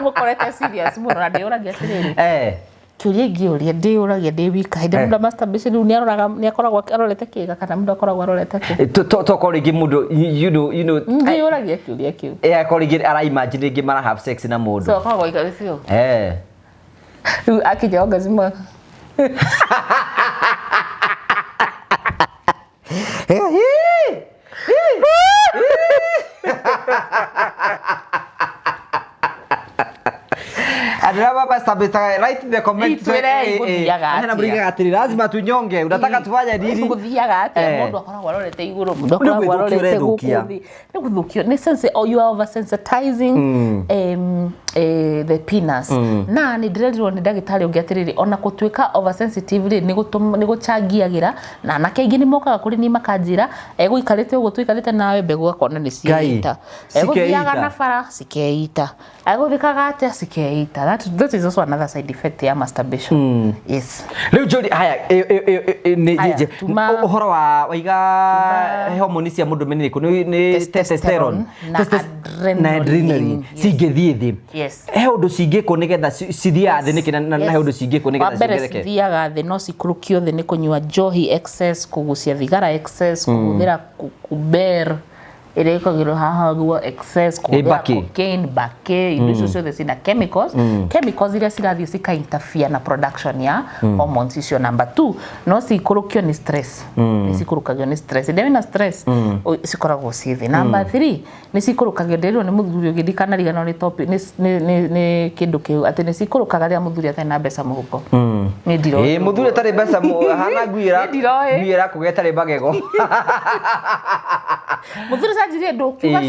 Mũkorete serious mũno na ndĩyũragia atĩrĩrĩ, kĩũria ingĩũria ndĩyũragia ndĩ wika hĩndĩ ĩrĩa mũndũ masturbation rĩu nĩaroraga, nĩakoragwo arorete kĩga kana mũndũ akoragwo arorete kũ? Tokorwo rĩngĩ mũndũ you know Ndĩyũragia kĩũria kĩu. Akorwo rĩngĩ ara imagine rĩngĩ mara have sex na mũndũ. So akoragwo aikarĩte ũũ. Rĩu akinya orgasm. Andũ arĩa mamastabĩtaga, write in the comment. Itwĩrei gũthiaga Hena atĩa. mũrigaga atĩrĩ, lazima tunyonge, unataka tufanye nini? Gũthiaga atĩa? Mũndũ akoragwo arorete igũrũ, mũndũ akoragwo Nĩ gwĩthũkia arorete gũkũ ũrethũkia. thĩ. Nĩ gũthũkio nĩ sense, oh, you are oversensitizing the penis. Na nĩ ndĩrerirwo nĩ ndagĩtarĩ ũngĩ atĩrĩrĩ, ona gũtuĩka oversensitive rĩ, nĩ gũchangiagĩra na anake aingĩ nĩ mokaga kũrĩ niĩ makanjĩra egũikarĩte ũguo tũikarĩte nawe, mbegũ akona nĩ Ngai, ciĩita, egũthiaga cikeita. na bara cikeita, egũthikaga atĩa cikeita. That is also another side effect ya masturbation, yes. Rĩu njũri haya nĩ Haya, ũhoro wa waiga homoni cia mũndũ nĩ irĩkũ? Nĩ Testosterone testosterone na na adrenaline. adrenaline. Yes. Cingĩthiĩ thĩ, Yes. he ũndũ cingĩkwo nĩgetha cithiaga thĩ nĩkĩ, na he ũndũ cingĩkwo Wa nĩgetha mbere, ciongereke? cithiaga thĩ, no cikũrũkio thĩ nĩ kũnyua njohi excess, kũgucia thigara excess, kũhũthĩra kuber ĩrĩa ĩkagĩrwo haha guo excess, kũhũthĩra Mbakĩ. cocaine, mbakĩ, indo icio ciothe cina chemicals, chemicals iria cirathiĩ cika interfere na production ya hormones icio. Number two, no cikũrũkio nĩ stress, nĩ cikũrũkagio nĩ stress. Hĩndĩ ĩrĩa wĩna stress, cikoragwo ciĩ thĩ. Number three, nĩ cikũrũkagio, ndĩrirwo nĩ mũthuri ũngĩ, ndikanariganĩrwo nĩ topic, nĩ kĩndũ kĩu atĩ nĩ cikũrũkaga rĩrĩa mũthuri atarĩ na mbeca mũhuko. Nĩ ndiroĩ. Ĩ, mũthuri atarĩ mbeca hana ngui Nĩ ndiroĩ. Ngui ĩrakũga ĩtarĩ magego. Mũthuri canjirie ndũkiuga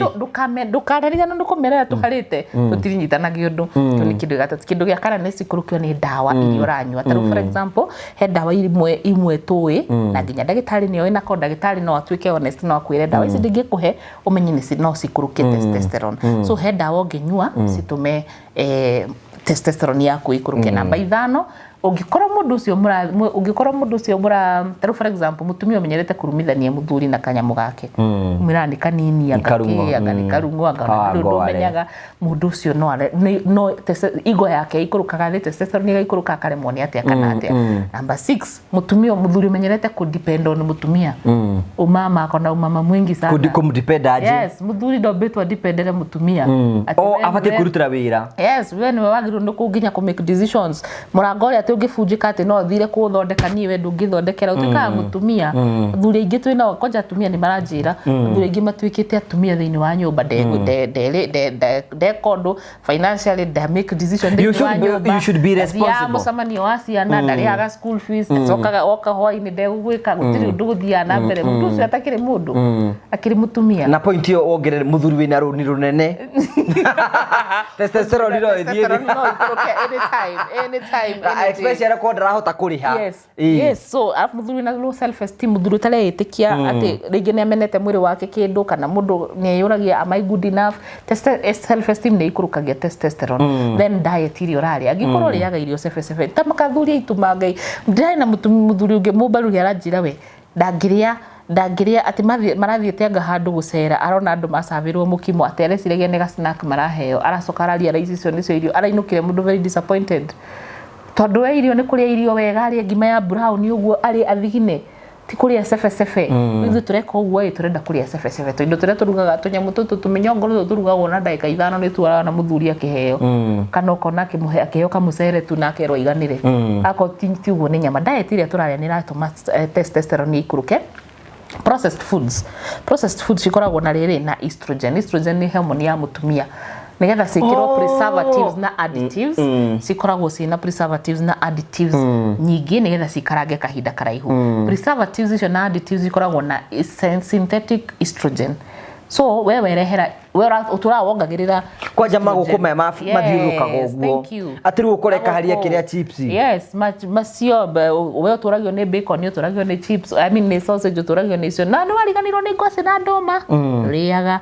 ndũkararigana ndũkũmerera tũharĩte tũtirinyitanagio ũndũ. Kĩu nĩ kĩndũ gĩa gatatũ. Kĩndũ gĩa kana, nĩ cikũrũkio nĩ ndawa iria ũranyua. Ta rĩu for example, he ndawa imwe tũĩ na nginya ndagĩtarĩ nĩoĩ, na korwo ndagĩtarĩ no atuĩke honest no akwĩre ndawa ici ndingĩkũhe ũmenye nĩ no cikũrũkie testosterone. So he ndawa ũngĩnyua citũme testosterone yaku ĩikũrũke. Namba ithano, ũngĩkorwo mũndũ ũcio mũra ũngĩkorwo mũndũ ũcio mũra ta rĩu for example, mũtumia ũmenyerete kũrumithania mũthuri na kanyamũ gake, mwĩraga nĩ kanini, anga Karung'o, kĩ, anga nĩ karung'o, anga Ah, ndũrĩ ũndũ ngware. ũmenyaga mũndũ ũcio no no igo yake ikũrũkaga thĩ, testosterone ĩgaikũrũka, akaremwo nĩ atĩa kana atĩa. Number 6, mũtumia, mũthuri ũmenyerete kũ depend on mũtumia, umama akona umama mwingi sana. Kũmdepend aje? Yes, mũthuri ndombĩtwo dependere mũtumia. Atĩ O abatiĩ kwĩrutĩra wĩra. Yes, we nĩwe wagĩrĩirwo nĩ kũ nginya kũ make decisions. Mũrango ũrĩa atĩ ũngĩbunjĩka atĩ no thire kũũthondeka niĩ, we ndũngĩthondekera, ũtuĩkaga mũtumia. Athuri aingĩ twĩnao, kwanja atumia nĩ maranjĩra, athuri aingĩ matuĩkĩte atumia thĩinĩ wa nyũmba, ndeka ũndũ financially, nda make decision You thĩinĩ wa nyũmba, you should be ndathiaga responsible. mũcemanio wa ciana, ndarĩhaga school fees, ndacokaga oka hwainĩ ndegũgwĩka, gũtirĩ ũndũ gũthiaga na mbere. Mũndũ ũcio atakĩrĩ mũndũ, akĩrĩ mũtumia. Na point ĩyo wongerere, mũthuri wĩna rũni rũnene, testosterone no ĩthiĩ thĩ. Testosterone no ĩikũrũke anytime, anytime, Na any day. especially akorwo ndarahota kũrĩha. Yes. Yes, so alafu mũthuri wĩna low self esteem, mũthuri ũtareĩtĩkia atĩ rĩngĩ nĩ amenete mwĩrĩ wake kĩndũ, kana mũndũ nĩ eyũragia, am I good enough? Self esteem nĩ ikũrũkagia testosterone. Then diet iria ũrarĩa, angĩkorwo ũrĩaga irio cebecebe ta makathuri aitũ mangai, ndĩrarĩ na mũthuri ũngĩ mũmbaruhi aranjĩra we ndangĩrĩa atĩ marathiĩte anga handũ gũcera, arona andũ macabĩrwo mũkimo, atĩ areciragia nĩ ga snack maraheo, aracoka araria icio nĩcio irio arainũkire, mũndũ very disappointed. Tondũ we irio nĩ kũrĩa irio wega, arĩe ngima ya brown ũguo, arĩe athigine, ti kũrĩa cebecebe. Ithuĩ tũreka ũguo ĩ, tũrenda kũrĩa cebecebe. Tũindo tũrĩa tũrugaga, tũnyamũ tũtũ, tũmĩnyongoro tũtũ tũrugagwo na ndagĩka 5 nĩ tuoraga na mũthuri akĩheo. Kana ũkona akĩmũhe, akĩheo kamũcere tu na akerwo aiganĩre. Akorwo ti ũguo nĩ nyama. Diet ĩrĩa tũrarĩa nĩ ĩratũma testosterone ĩikũrũke. Processed foods. Processed foods cikoragwo na rĩrĩ na estrogen. Estrogen nĩ hormone ya mũtumia. Nĩgetha ciĩkĩrwo preservatives na additives, cikoragwo ciĩna preservatives na additives nyingĩ nĩgetha cikarange kahinda karaihu. Preservatives icio na additives ikoragwo na synthetic estrogen. So we werehera, we ũtũraga wongagĩrĩra Kwanja estrogen. Magũkũ maya mathiũrũrũkaga Yes, ũguo. thank you. Atĩ rĩu ũkoreka harĩa Magũkũ. kĩrĩa chips. Yes, macio we ũtũragio nĩ bacon, ũtũragio nĩ chips, I mean nĩ sausage, ũtũragio nĩ icio. Na nĩ wariganĩrwo nĩ ngwacĩ na ndũma. Rĩaga.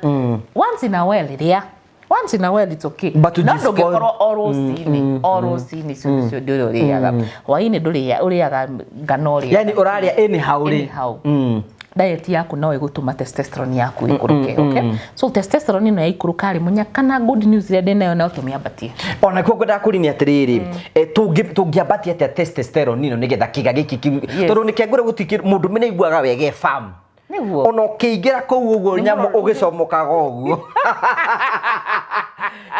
Once in a while rĩa. Once in a while it's okay. But No ũnji spoil- ndũngĩkorwo o rũcinĩ, o rũcinĩ icio nĩcio ndĩ ũrĩaga. Hwaĩ-inĩ ndũrĩa, ũrĩaga ngano ũrĩaga. Yani ũrarĩa anyhow rĩ. Anyhow. Diet yaku no ĩgũtũma testosterone yaku ĩikũrũke, okay? So testosterone ĩno yaikũrũka rĩ, mũnyaka na good news ĩrĩa ndĩnayo no tũmĩambatie. Ona kuo ngwendaga kũria nĩ atĩrĩrĩ, tũngĩambatia atĩa testosterone ĩno nĩgetha kĩga gĩkĩ tondũ nĩkĩo ngwĩra gũtikĩ mũndũ mene aiguaga wega e farm. Nĩguo. Ona ũkĩingĩra kũu ũguo Nĩ nyamũ mũrorũ. Ũgĩcomokaga ũguo.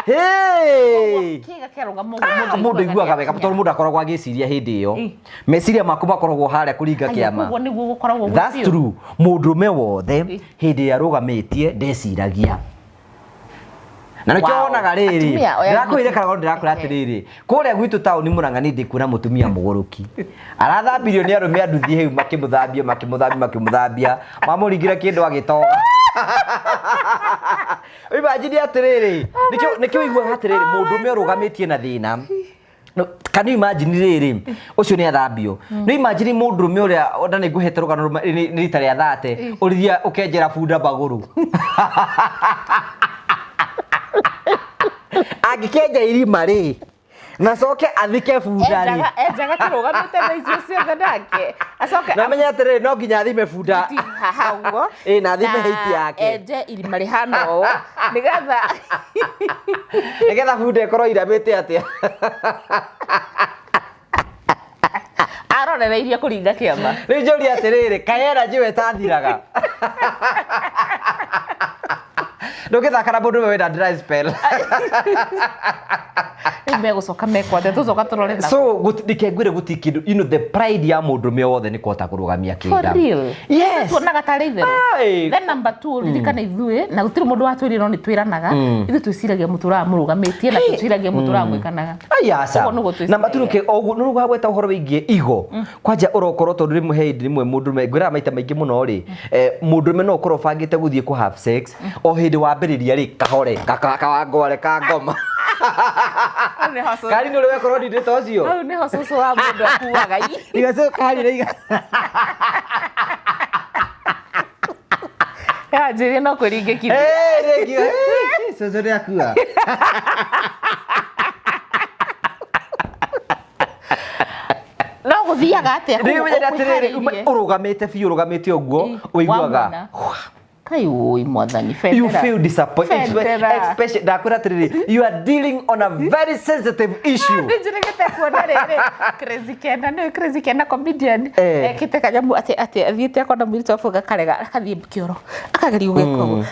Hey! Kĩga kĩarũgama ũguo, Mũndũ aiguaga wega tondũ mũndũ akoragwo agĩciria hĩndĩ ĩyo. Meciria maku makoragwo harĩa kũringa Aya, kĩama. koguo nĩguo gũkoragwo That's gũthiũ. true. Mũndũrũme wothe hĩndĩ ĩrĩa arũgamĩtie ndeciragia. Na nĩkĩo Wow. wonaga rĩrĩ, Atumia, oya ndĩrakwĩrire mũtu- kana ndĩrakwĩra atĩrĩrĩ, kũrĩa gwitũ taũni Mũrang'a niĩ ndĩkuona mũtumia mũgũrũki. Arathambirio nĩ arũme a nduthi hau makĩmũthambia, makĩmũthambia, makĩmũthambia, mamũringire kĩndũ agĩtoga. Imagine atĩrĩrĩ, nĩkĩo ũiguaga atĩrĩrĩ, mũndũrũme ũrũgamĩtie na thĩna. No, can you imagine rĩrĩ, ũcio nĩ athambio. No imagine mũndũrũme ũrĩa ona nĩ ngũhete rũgano nĩ rita rĩa thate, ũrĩthia ũkenjera bunda magũrũ. Angĩkenja irima rĩ, na coke athike bunda rĩ. Enjaga kĩrũgamĩte thaa icio ciothe nake acoke Na menye atĩrĩrĩ, no nginya athime bunda. Ti haha ũguo. Ĩ, na athime height yake. Enje irima rĩhana ũũ nĩgetha Nĩgetha bunda ĩkorwo iramĩte atĩa. Arorereirie kũringa kĩama. Rĩu njũria atĩrĩrĩ, kaĩ energy we ĩtathiraga? Ndũngĩthaka na mũndũ ũmwe wĩna dry spell. Rĩu megũcoka mekwo atĩa? Tũcoka tũrore na So ndike ngwĩre gũtirĩ kĩndũ, the pride ya mũndũrũme wothe nĩ kũhota kũrũgamia For kĩnda. real. Yes. Tuonaga tarĩ itherũ. Ai. Then number two, ririkana ithuĩ na gũtirĩ mũndũ watwĩrire no nĩ twĩranaga, ithuĩ twĩciragia mũtũraga mũrũgamĩtie na twĩciragia mũtũraga mwĩkanaga. Ai, aca. Ũguo nĩguo twĩciragia. Na maturuke oguo nĩ ũgweta ũhoro wĩgiĩ igo kwanja ũrokorwo tondũ rĩmwe he hĩndĩ rĩmwe mũndũrũme ngwĩraga maita maingĩ mũno rĩ, mũndũrũme no ũkorwo ũbangĩte gũthiĩ kũ have sex o hĩndĩ wambĩrĩria rĩ kahore kawangware ka ngoma. Hau nĩho cũcũ- Kari nĩ ũrĩ wekorwo ndindĩ ta ũcio. Hau nĩho cũcũ wa mũndũ akuaga. Iga cio kari rĩ iga. Yanjĩrie no kwĩringĩkithia. Eh, rĩngĩ, cũcũ nĩ akua. No gũthiaga atĩa kũu Rĩu menyere atĩrĩrĩ, ũkwĩharĩirie? ũrũgamĩte biũ, ũrũgamĩte ũguo ũiguaga Wamona. Kai ũi mwathani, You bendera. feel disappointed. Bendera. Especially ndakwĩra atĩrĩrĩ, you are dealing on a very sensitive issue. Nĩnjĩrĩgĩte kuona rĩrĩ Crazy Kena, nĩwe Crazy Kena comedian, ekĩte kanyamũ atĩ athiĩte akona mũirĩtu wa bũrũri akarega, akathiĩ kĩoro akageria gwĩka ũguo,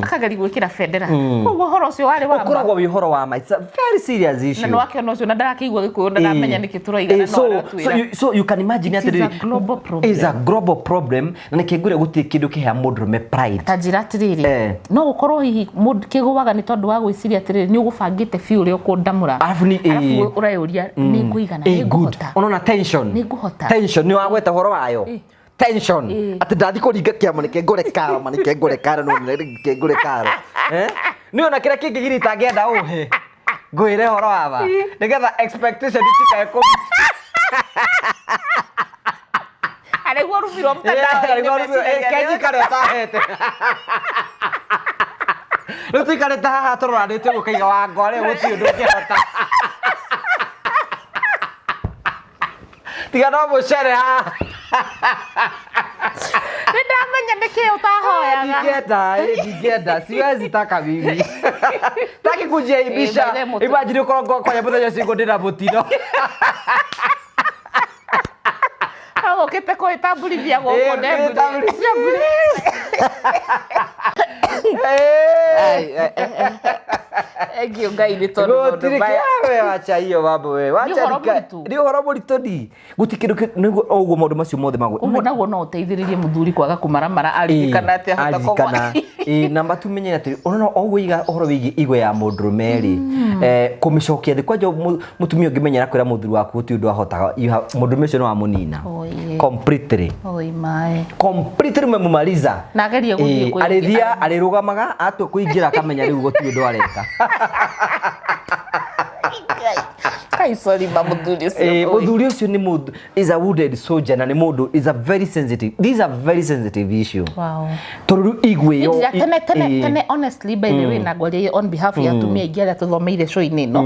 akageria gwĩkĩra bendera. Koguo ũhoro ũcio warĩ wa ma. Ũkoragwo wĩ ũhoro wa ma. It's a very serious issue. Na nĩwakĩona ũcio na ndarakĩigua Gĩkũyũ na ndaramenya nĩkĩ tũroiga na no So, so aratwĩra. you can imagine It is atĩrĩrĩ, a global problem. It's a global problem na nĩkĩ ngwĩra gũtirĩ kĩndũ kĩhea mũndũrũme pride. Ta njĩra atĩrĩrĩ, no gũkorwo hihi kĩgũaga nĩ tondũ wa gwĩciria atĩrĩrĩ, nĩ ũgũbangĩte biũ ũrĩa ũkũndamũra. Arabu nĩ- Arabu ũreyũria, nĩ ngũigana, nĩ Good. ngũhota. Unaona tension. Nĩ ngũhota. Tension nĩ wagweta ũhoro wayo. Tension. Atĩ ndathi kũringa kĩama nĩke ngũre karo, ma nĩke ngũre karo, no nĩke ngũre karo. Eh? Nĩ ona kĩrĩa kĩngĩ giri itangĩenda ũhe. Ngwĩre ũhoro wa ma. Nĩgetha expectation itikae kũ Arĩguo rumirwo mtandao-inĩ meciria Kenji karĩa ũtahete. Rĩu tũikarĩte haha tũroranĩte ũguo ũkaiga wangwa rĩu gũtirĩ ũndũ ũngĩhota. Tiga no mũcere haha. Nĩ ndamenya nĩkĩ ũtahoyaga. Ndingĩenda, ndingĩenda, siwezi taka mimi. Taki kujiaibisha. By the way, Imagine ukorwo kwanja mũthenya ũcio ndĩna mũtino. Egũkĩte kwĩtamburithia gũkũ Ĩĩ, ndembure. kwĩtamburithia. Thank you Ngai nĩ tondũ maũndũ Gũtirĩ maya. kĩa we wacha hiyo mambo we. Nĩ Wacha ũhoro rika- mũritũ. Nĩ ũhoro mũritũ ni. Gũtirĩ kĩndũ nĩguo ũguo maũndũ macio mothe magwe. Ũguo naguo no ũteithĩrĩrie mũthuri kwaga kũmaramara aririkana atĩ ahota kũgwa. Aririkana. Ĩĩ, namba tumenye atĩ ona ũguo iga ũhoro wĩgiĩ igwe ya mũndũrũme rĩ, kũmĩcokia thĩ kwanja mũtumia ũngĩmenyera kwĩra mũthuri waku gũtirĩ ũndũ ahotaga, mũndũrũme ũcio nĩ wamũnina. Oye. Completely. Oi mae. Completely umemumaliza. Na agerie gũthiĩ Ĩĩ, kwĩ- arĩthia arĩrũgamaga atua kũingĩra akamenya rĩu gũtirĩ ũndũ areka. Kai sorry ma mũthuri ũcio. Eh, mũthuri ũcio nĩ mũndũ is a wounded soldier na nĩ mũndũ is a very sensitive, these are very sensitive issue. Wow. Tondũ rĩu igwe ĩyo Nĩ tene tene tene, honestly, by the way, na ngwaria on behalf ya atumia aingĩ arĩa tũthomeire show-inĩ ĩno,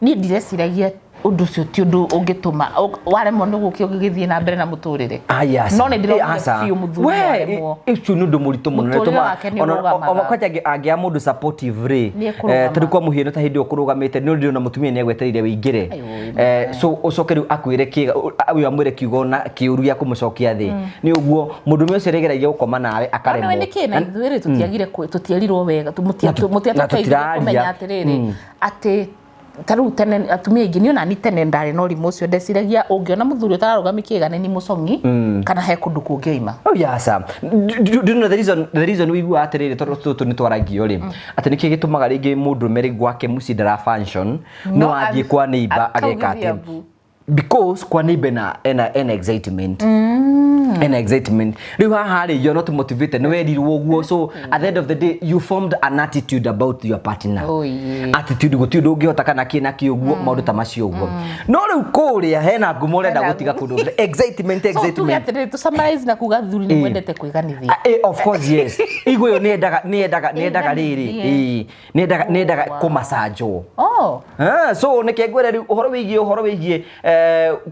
niĩ ndireciragia ũndũ ũcio ti ũndũ ũngĩtũma waremwo nĩ gũkĩ ũgĩgĩthiĩ na mbere na mũtũrĩre. Ah, yes. No nĩ Eh, ndĩronire aca. biũ mũthuri We, waremwo. ũcio nĩ ũndũ mũritũ mũno. Mũtũrĩre Nĩtũmaga- wake nĩ ũrũgamaga. ona kwanja angĩa mũndũ supportive rĩ, Nĩ ekũrũgama. tarĩu kwa mũhiano ta hĩndĩ ĩyo ũkũrũgamĩte nĩ ũndĩ ona mũtumia nĩ agwetereire wĩingĩre. Ai, So ũcoke rĩu akwĩre kĩga ũyũ amwĩre kiugo na kĩũru gĩa kũmũcokia thĩ, nĩ ũguo mũndũrũme ũcio arĩgeragia gũkoma nawe akaremwo. Nĩ nĩkĩ na ithuĩ rĩ tũtiagire tũtierirwo wega Na mũtiatũteithirie tũtiraria. kũmenya atĩrĩrĩ atĩ ta rĩu tene atumia aingĩ, niĩ ona ni tene ndarĩ na ũrimũ ũcio, ndeciragia ũngĩona mũthuri ũtararũgamia kĩga nĩ mũcong'i kana he kũndũ kũngĩ oima. Oh yes. Do you know the reason wĩiguaga atĩrĩrĩ, tondũ tũtũ nĩ twaragio rĩ, atĩ nĩkĩ gĩtũmaga rĩngĩ mũndũrũme rĩ gwake mũciĩ ndara function no No athiĩ kwa neighbor ageka akaugithia atĩ mbu. Because kwa neighbor ena excitement, ena excitement. Rĩu haha rĩ, you're not motivated, nĩ werirwo ũguo. So at the end of the day you formed an attitude about your partner. Oh, yeah. Attitude gũtirĩ ũndũ ũngĩhota kana kĩ na kĩ ũguo, maũndũ ta macio ũguo. No rĩu kũrĩa hena ngumo ũrenda Hena gũtiga kũndũ excitement. So tuge Excitement. atĩrĩrĩ, tũ summarize na kuga athuri nĩ mwendete kwĩganithia. Ah, of course, yes. Igwe ĩyo nĩ yendaga rĩrĩ, Ĩganithie. nĩ yendaga Wow. kũmacanjwo. Oh. Ah, so nĩkĩ ngwĩre rĩu ũhoro wĩgiĩ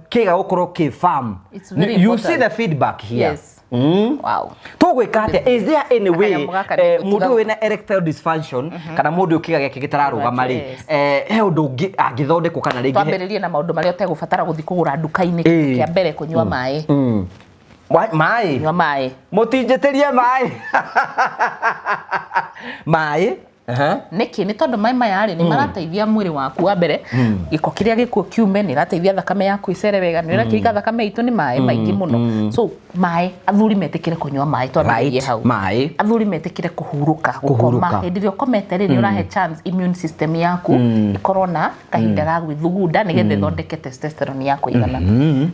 kĩga gũkorwo kĩ firm. It's very You see important. the feedback here. Yes. Wow. Tũgwĩka atĩa? Is there any way Kanyamũ gaka nĩ mũndũ gũtiga- ũyũ wĩna erectile dysfunction kana mũndũ ũyũ kĩga gĩake gĩtararũgama rĩ, he ũndũ ũngĩ angĩthondekwo kana rĩngĩ Twambĩrĩrie na maũndũ marĩa ũtegũbatara gũthiĩ kũgũra nduka-inĩ. Kĩndũ kĩa mbere, kũnyua maĩ. Maĩ. Nyua maĩ. Mũtinjĩtĩrie maĩ, maĩ. Aha. Nĩkĩ? Nĩ tondũ maĩ maya rĩ, nĩ marateithia mwĩrĩ waku wa mbere gĩko kĩrĩa gĩkuo kiume, nĩ ĩrateithia thakame yaku ĩcere wega. Nĩ ũrakĩrika thakame itũ nĩ maĩ maingĩ mũno. So maĩ, athuri metĩkĩre kũnyua maĩ, twambĩrĩrie hau. Maĩ. Athuri metĩkĩre kũhurũka, Kũhurũka. gũkoma. Hĩndĩ ĩrĩa ũkomete rĩ, nĩ ũrahe chance immune system yaku ĩkorwo na kahinda ga gwĩthugunda nĩgetha ĩthondeke testosterone ya kũigana.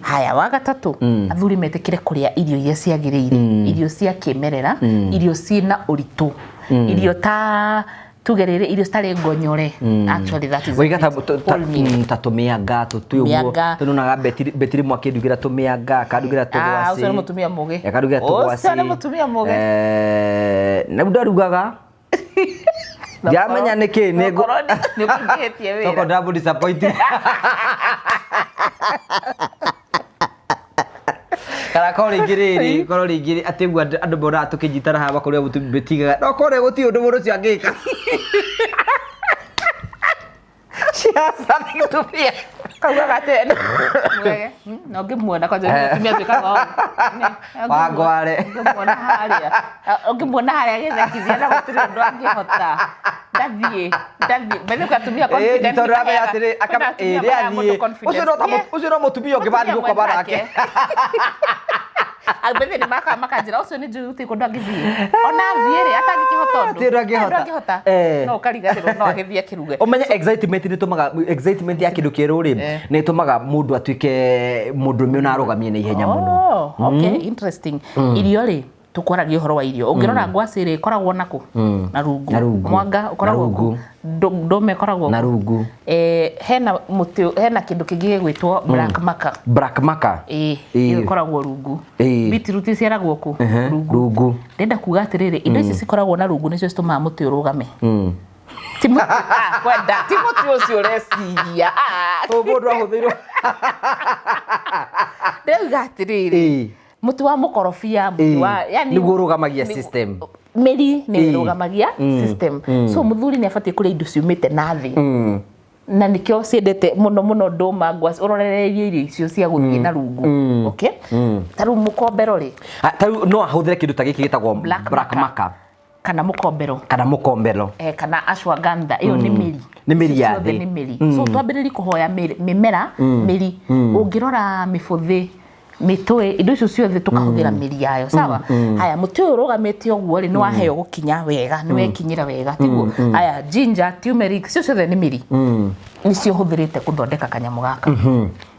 Haya, wa gatatũ, athuri metĩkĩre kũrĩa irio iria ciagĩrĩire, irio cia kĩmerera, irio ciĩna ũritũ, irio ta tuge rĩrĩ, irio citarĩ ngonyore. Actually, that is Waiga ta it. Wholemeal. ta tũmĩanga tũtũ ũguo. Mĩanga. Tũnonaga Betty rĩmwe akĩndugĩra tũmĩanga, akandugĩra Ah, tũgwacĩ. ũcio nĩ mũtumia mũgĩ. Akandugĩra tũgwacĩ. Ũcio nĩ mũtumia mũgĩ. Na rĩu ndarugaga ndiramenya nĩkĩ nĩ Okorwo nĩ ũkũingĩhĩtie wĩra. Toko ndamũ disappoint kana korwo rĩngĩ rĩrĩ, korwo rĩngĩ atĩ ũguo andũ monaga tũkĩnyitana haha makorwo mũtigaga, no korwo gũtirĩ ũndũ mũndũ ũcio angĩka. She has nothing to fear. Kaugaga atĩ mwege na ũngĩmuona kwanja nĩ mũtumia atuĩkaga ũũ. Wangware. Ũngĩmuona harĩa agĩthekithia na gũtirĩ ũndũ angĩhota, ndathiĩ ndathiĩ bethe atumia confident. Tondũ amenya atĩrĩ Kwĩna atumia ĩĩ, maheaga mũndũ nĩathiĩ. confidence. Ũcio no ta ũcio no mũtumia ũngĩ mathiĩ gũkoma nake. Bethe nĩ makaga makanjĩra ũcio nĩ njũĩ gũtirĩ kũndũ angĩthiĩ, ona athiĩ rĩ, atangĩkĩhota ũndũ. Hatirĩ ũndũ angĩhota. Angĩhota. No ũkariganĩrwo no agĩthiĩ akĩruge. Ũmenye excitement nĩ ĩtũmaga, excitement ya kĩndũ kĩerũ rĩ, nĩ ĩtũmaga mũndũ atuĩke mũndũrũme ona arũgamie na ihenya mũno. Oh, okay, interesting. Irio rĩ, tukwaragia ũhoro wa irio. Ũngĩrora ngwacĩ rĩ, ĩkoragwo nakũ? Na rungu. Na rungu. Mwanga Na ũkoragwo rungu. kũ? Ndũma ĩkoragwo Na kũ? rungu. Hena mũtĩ, hena kĩndũ kĩngĩ gĩgwĩtwo black maca. Black maca. Ĩĩ, Ĩĩ. ĩyo ĩkoragwo rungu. Beetroot ĩciaragwo kũ? Rungu. Rungu. Ndĩrenda kuga atĩrĩrĩ, indo ici cikoragwo na rungu nĩcio citũmaga mũtĩ ũrũgame. Ti mũtĩ, kwenda ti mũtĩ ũcio ũreciria. Mũndũ ahũthĩirwo. Ndĩrauga atĩrĩrĩ, mũtĩ wa mũkorobia, mũtĩ wa yani Nĩguo ũrũgamagia system. Mĩri nĩ Ĩĩ. ĩrũgamagia system. So mũthuri nĩ abatiĩ kũrĩa indo ciumĩte na thĩ. Na nĩkĩo ciendete mũno mũno ndũma ngwacĩ, ũrorereirie irio icio cia gũthiĩ na rungu. Okay, ta rĩu mũkombero rĩ, Ah, ta rĩu no ahũthĩre kĩndũ ta gĩkĩ gĩtagwo Black black maca. maca Kana mũkombero. Kana mũkombero. Kana ashwagandha, ĩyo nĩ mĩri. Nĩ mĩri ya Ciothe thĩ. nĩ mĩri. So twambĩrĩrie kũhoya mĩmera, mĩri. Ũngĩrora mĩbũthĩ, mĩtũĩ, indo icio ciothe tũkahũthĩra mĩri yayo. Sawa. Haya, mũtĩ ũyũ ũrũgamĩte ũguo rĩ, nĩ waheo gũkinya wega, nĩ wekinyĩra wega, tiguo? Haya, ginger, turmeric, icio ciothe nĩ mĩri, nĩcio hũthĩrĩte gũthondeka kanyamũ gaka.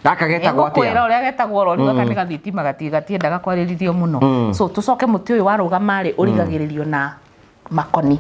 Gaka getagwo Ngũkwĩra atĩa? Ũrĩa getagwo rori, gaka nĩ gathitima, gatiendaga kwarĩrĩrio mũno. So tũcoke mũtĩ ũyũ warũgama rĩ, ũrigagĩrĩrio na makoni,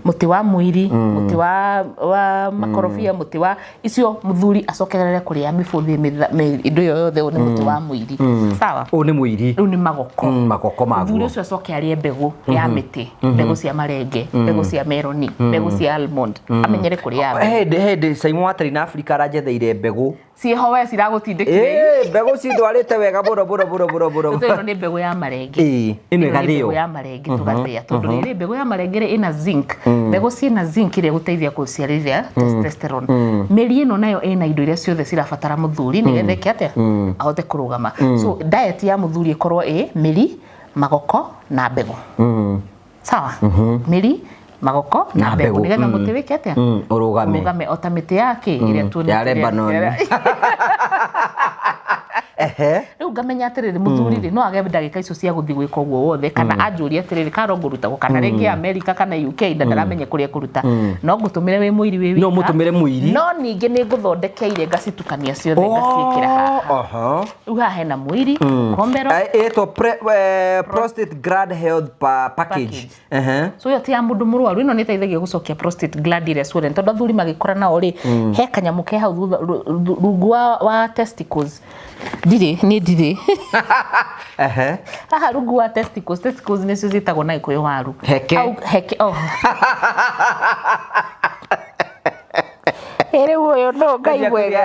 mũtĩ wa mwiri, mũtĩ wa makorobia, mũtĩ wa icio. Mũthuri acokerere kũrĩa mĩbũthĩ, indo ĩyo yothe. Ũyũ nĩ mũtĩ wa mwiri, sawa? Ũyũ nĩ mũiri. Rĩu nĩ magoko. Magoko Mũthuri maguo. ũcio acoke arĩe mbegũ ya mĩtĩ, mbegũ cia marenge, mbegũ cia meroni, mbegũ cia almond, amenyere kũrĩa mbegũ. Hĩndĩ Simon wa Tarina Africa aranjetheire mbegũ. Ciĩho we ciragũtindĩkire. Ĩĩ, mbegũ cindwarĩte wega mũno mũno mũno mũno mũno. Ĩno nĩ mbegũ ya marenge. Ĩĩ, ĩno Ĩno nĩ ĩgathĩo. mbegũ ya marenge tũgathĩa, tondũ rĩrĩ, mbegũ ya marenge rĩ, ĩna zinc. Mbegũ ciĩna zinc ĩrĩa ĩgũteithia gũciarĩria testosterone. Mĩri ĩno nayo ĩna indo iria ciothe cirabatara mũthuri nĩgetha ĩke atĩa? Ahote kũrũgama. So diet ya mũthuri ĩkorwo ĩ mĩri, magoko na mbegũ. Sawa, mĩri, magoko na Na mbegũ, mbegũ, nĩgetha mũtĩ wĩke atĩa? Ũrũgame. Ũrũgame o ta mĩtĩ yake ĩrĩa tuonete. Ya Lebanon. Ehe. Rĩu ngamenya atĩrĩrĩ, mũthuri rĩ, no age ndagĩka icio cia gũthiĩ gwĩka ũguo wothe, kana anjũrie atĩrĩrĩ, karo ngũrutagwo kana rĩngĩ America kana UK, na ndaramenye kũrĩa kũruta, no ngũtũmĩre wĩ mũiri wĩ No wika. mũtũmĩre mũiri. No ningĩ nĩ ngũthondekeire, ngacitukania ciothe, ngaciĩkĩra haha. Oho. Rĩu haha hena mũiri, kombero. Ĩtwo prostate gland health package. Package. Ehe. So ĩyo ti ya mũndũ mũrwaru, ĩno nĩ ĩteithagia gũcokia prostate gland ĩrĩa swollen, tondũ athuri magĩkũra nao rĩ, he kanyamũ ke hau thutha rungu wa testicles. Ndirĩ, niĩ ndirĩ. Ehe. Haha rungu wa testicles, testicles nĩcio ciĩtagwo na Gĩkũyũ waru. Heke. Hau, heke, oh. Ĩ rĩu ũyũ no Ngai mwega.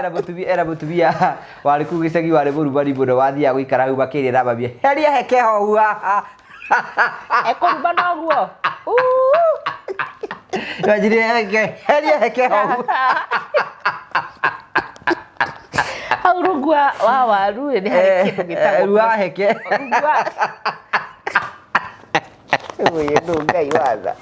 Era mũtumia warĩ kũu gĩcagi, warĩ mũrumani mũno, wathiaga gũikara hau makĩria na mamia heria heke hau haha. Ekũruma noguo. Wanjire heke, heria heke hau. Hau rungu wa waru rĩ, nĩ harĩ kĩndũ gĩtagwo Rungu wa heke. Rungu wa ũyũ no Ngai watha.